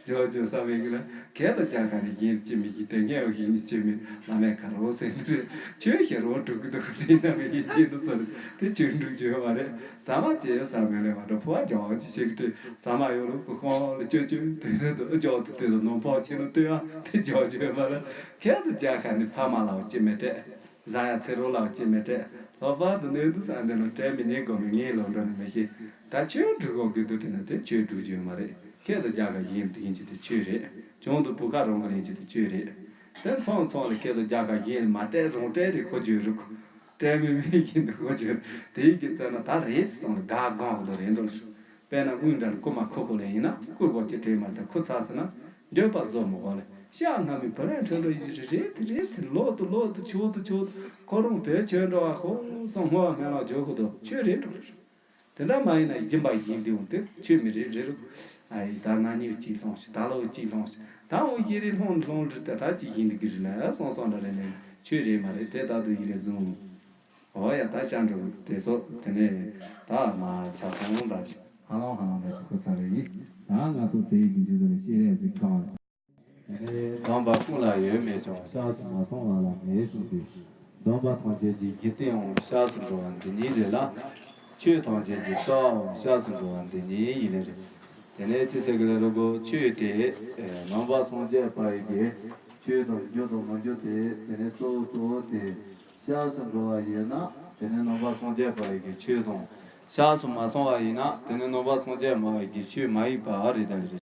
ཇོ་ཇོ་ས་མེད་གི་ལ། ཁྱད་དུ་རྒྱལ་ཁ་ནི་གཞན་ཅི་མི་གི་དེ་ངས་འོ་གཞན་ཅི་མི་ལ་མེད་ཁ་རོ་ཟེར་འདི་རེད། ཆོས་ཤེས་རོ་འགྲོ་གི་འདུག་རེད་ན་མི་གི་ཅི་འདུག་ཚོ་རེད། དེ་ཆོས་འགྲུག་རྒྱུ་ཡོད་མ་རེད། ཟ་མ་ཅི་ཡོད་ཟ་མེད་ལས་མ་འགྲོ་ཕོ་བ་ཇོ་ཅི་ཤེས་གི་ཏེ་ཟ་མ་ཡོད་རུ་ཁོ་ཁོང་ལ་ཅོ་ཅོ་དེ་དེ་དུ་ཇོ་དུ་དེ་དུ་ནོ་ཕོ་ཆེ་ནོ་ལྟོས་ཨ་དེ་ཇོ་ཇོ་ཡོད་མ་རེད། ཁྱད་དུ་རྒྱལ་ཁ་ནི་ཕ་མ་ལ་འོ་ཅི་མི་སྤྲད། བཟའ་ཡ་ཚེ་རོགས་ལ་ཅི་མི་སྤྲད། ལྷག་པར་དུ་གནས་དུས་ས་འདི་ལ་སྤྲད་མི་ཉན་དགོས་མི་ངའི་ལོ་འགྲོ་ནི་མི་ཤེས། ད་ཆོས་སྒྲུབ་དགོས་དགོས་དུས་དྲན་ན་དེ་ཆོས་སྒྲུབ་རྒྱུ་ཡོད་མ་རེད། ཁྱེད་དུ་རྒྱལ་ཁ་ཡིན་དུ་ཡིན་གྱི་དེ་ཆོས་རེད། བྱང་དུ་བུ་ཁ་རང་གི་ལེན་གྱི་དེ་ཆོས་རེད། དེ་མཚུངས་མཚུངས་ལ་ཁྱེད་དུ་རྒྱལ་ཁ་ཡིན་མ་སྤྲད་རང་སྤྲད་རེད་ཁོ་བརྗོད་རུ་ཁོ། སྤྲད་མི་མིན་གྱི་འདུག་ཁོ་བརྗོད་དེ་ཡིན་གྱི་བཙལ་ན་ད་རེད་དེ་སོང་ལ་དགའ་དགོངས་དུ་རེད་འགྲོ་ལ། དཔེར་ན་དངུལ་འདྲ་ལ་རྐུ་མ་ཁུ་ཁུ་ལ་ཡིན་ན་རྐུ་དགོས་ཀྱི་དྲན་མ་ད་ཁུ་ཚ་ཟེར་ན། འགྱོད་པ་བཟོ་མི་དགོས་ལ། ཤ་སྔ་མའི་བུ་ལོན་ཁྲོན་འགྲོ་ཡི་རེ་རེ་དེ་རེ་དེ་ལོག་ཏུ་ལོག་ཏུ་ཆོག་ཏུ་ཆོག་ཏུ་ཁོ་རང་བོད་ཆོས་འགྲོ་བ་ཧོ་སོང་སྔོ་བ་སྨན་ལ་འཇོག་ཁུ་དོ་ཆོས་རེད་འགྲོ། དེ་འདྲ་མ་ཡིན་ན་སྦྱིན་པ་ཡིན་དེ་འོང་དེ་ཆོས་མི་རེད་རེད་རུ། ཨ་ཡི་ད་ན་ནིའུ་གཅིག་ལྷོང་ཞིག་ད་ལོ་གཅིག་ལྷོང་ཞིག་ད་འོང་ཡི་རེ་ལྷོང་ལྷོང་རེད་དེ་ད་གཅིག་ཡིན་དེ་གི་རེད་ལ་སོང་སོང་འདྲ་རེད་ལས་ཆོས་རེད་མ་རེད་དེ་ད་དུ་ཡི་རེ་བཟུང་། འོ་ཡ་ད་ཤ་འགྲོ་དེ་སོགས་དེ་ནས་ད་མ་ཆ་སོང་འདྲ་ཅིག་ཧ་ལོང་ཧ་ལོང་འདྲ་ཅིག་ཁུ་ཚ་རེ་ཡིན། ད་ང་ཚོ་དེ་ཡི་གི་འཇུ་ཟེར་ཤེས་རེ་ཟིག་གང་། དེ་ནས་སྡོམ་པ་ཀུན་ལ་ཡོད་མེད་ཀྱང་། སྐྱབས་སུ་མ་སོང་བ་ལ་མེད་གསུངས་ཏེ། སྡོམ་པ་ཐམས་ཅད་ཀྱི་རྒྱུ་རྟེན་འང་སྐྱབས་སུ་འགྲོ་བ་འདི་ཉིད་རེད་ལ། ཆོས་ཐམས་ཅད་ཀྱི་རྩ་བའང་སྐྱབས་སུ་འགྲོ་བ་འདི་ཉིད་ཡིན་ནི་རེད། དེ་ནས་ཅི་ཟེར་གི་ལ་རུ་གོ་ཆོས་དེ་ནང་པ་སངས་རྒྱས་པ་ཡི་གི་ ཆོས་དང་རྒྱུ་དང་མི་རྒྱུ་དེ་དེ་ནས་གཙོ་བོ་གཙོ་བོ་དེ་བཤགས་སུ་འགྲོ་བ་ཡིན་ན་དེ་ནས་ནང་པ་སངས་རྒྱས་པ་ཡི་གི་ཆོས་དང་། བཤགས་སུ་མ་སོང་བ་ཡིན་ན་དེ་ནས་ནང་པ་སངས་རྒྱས་མ་བ་ཡི་གི་ཆོས་མ་ཡིན་པ་རེད་ད་རེད།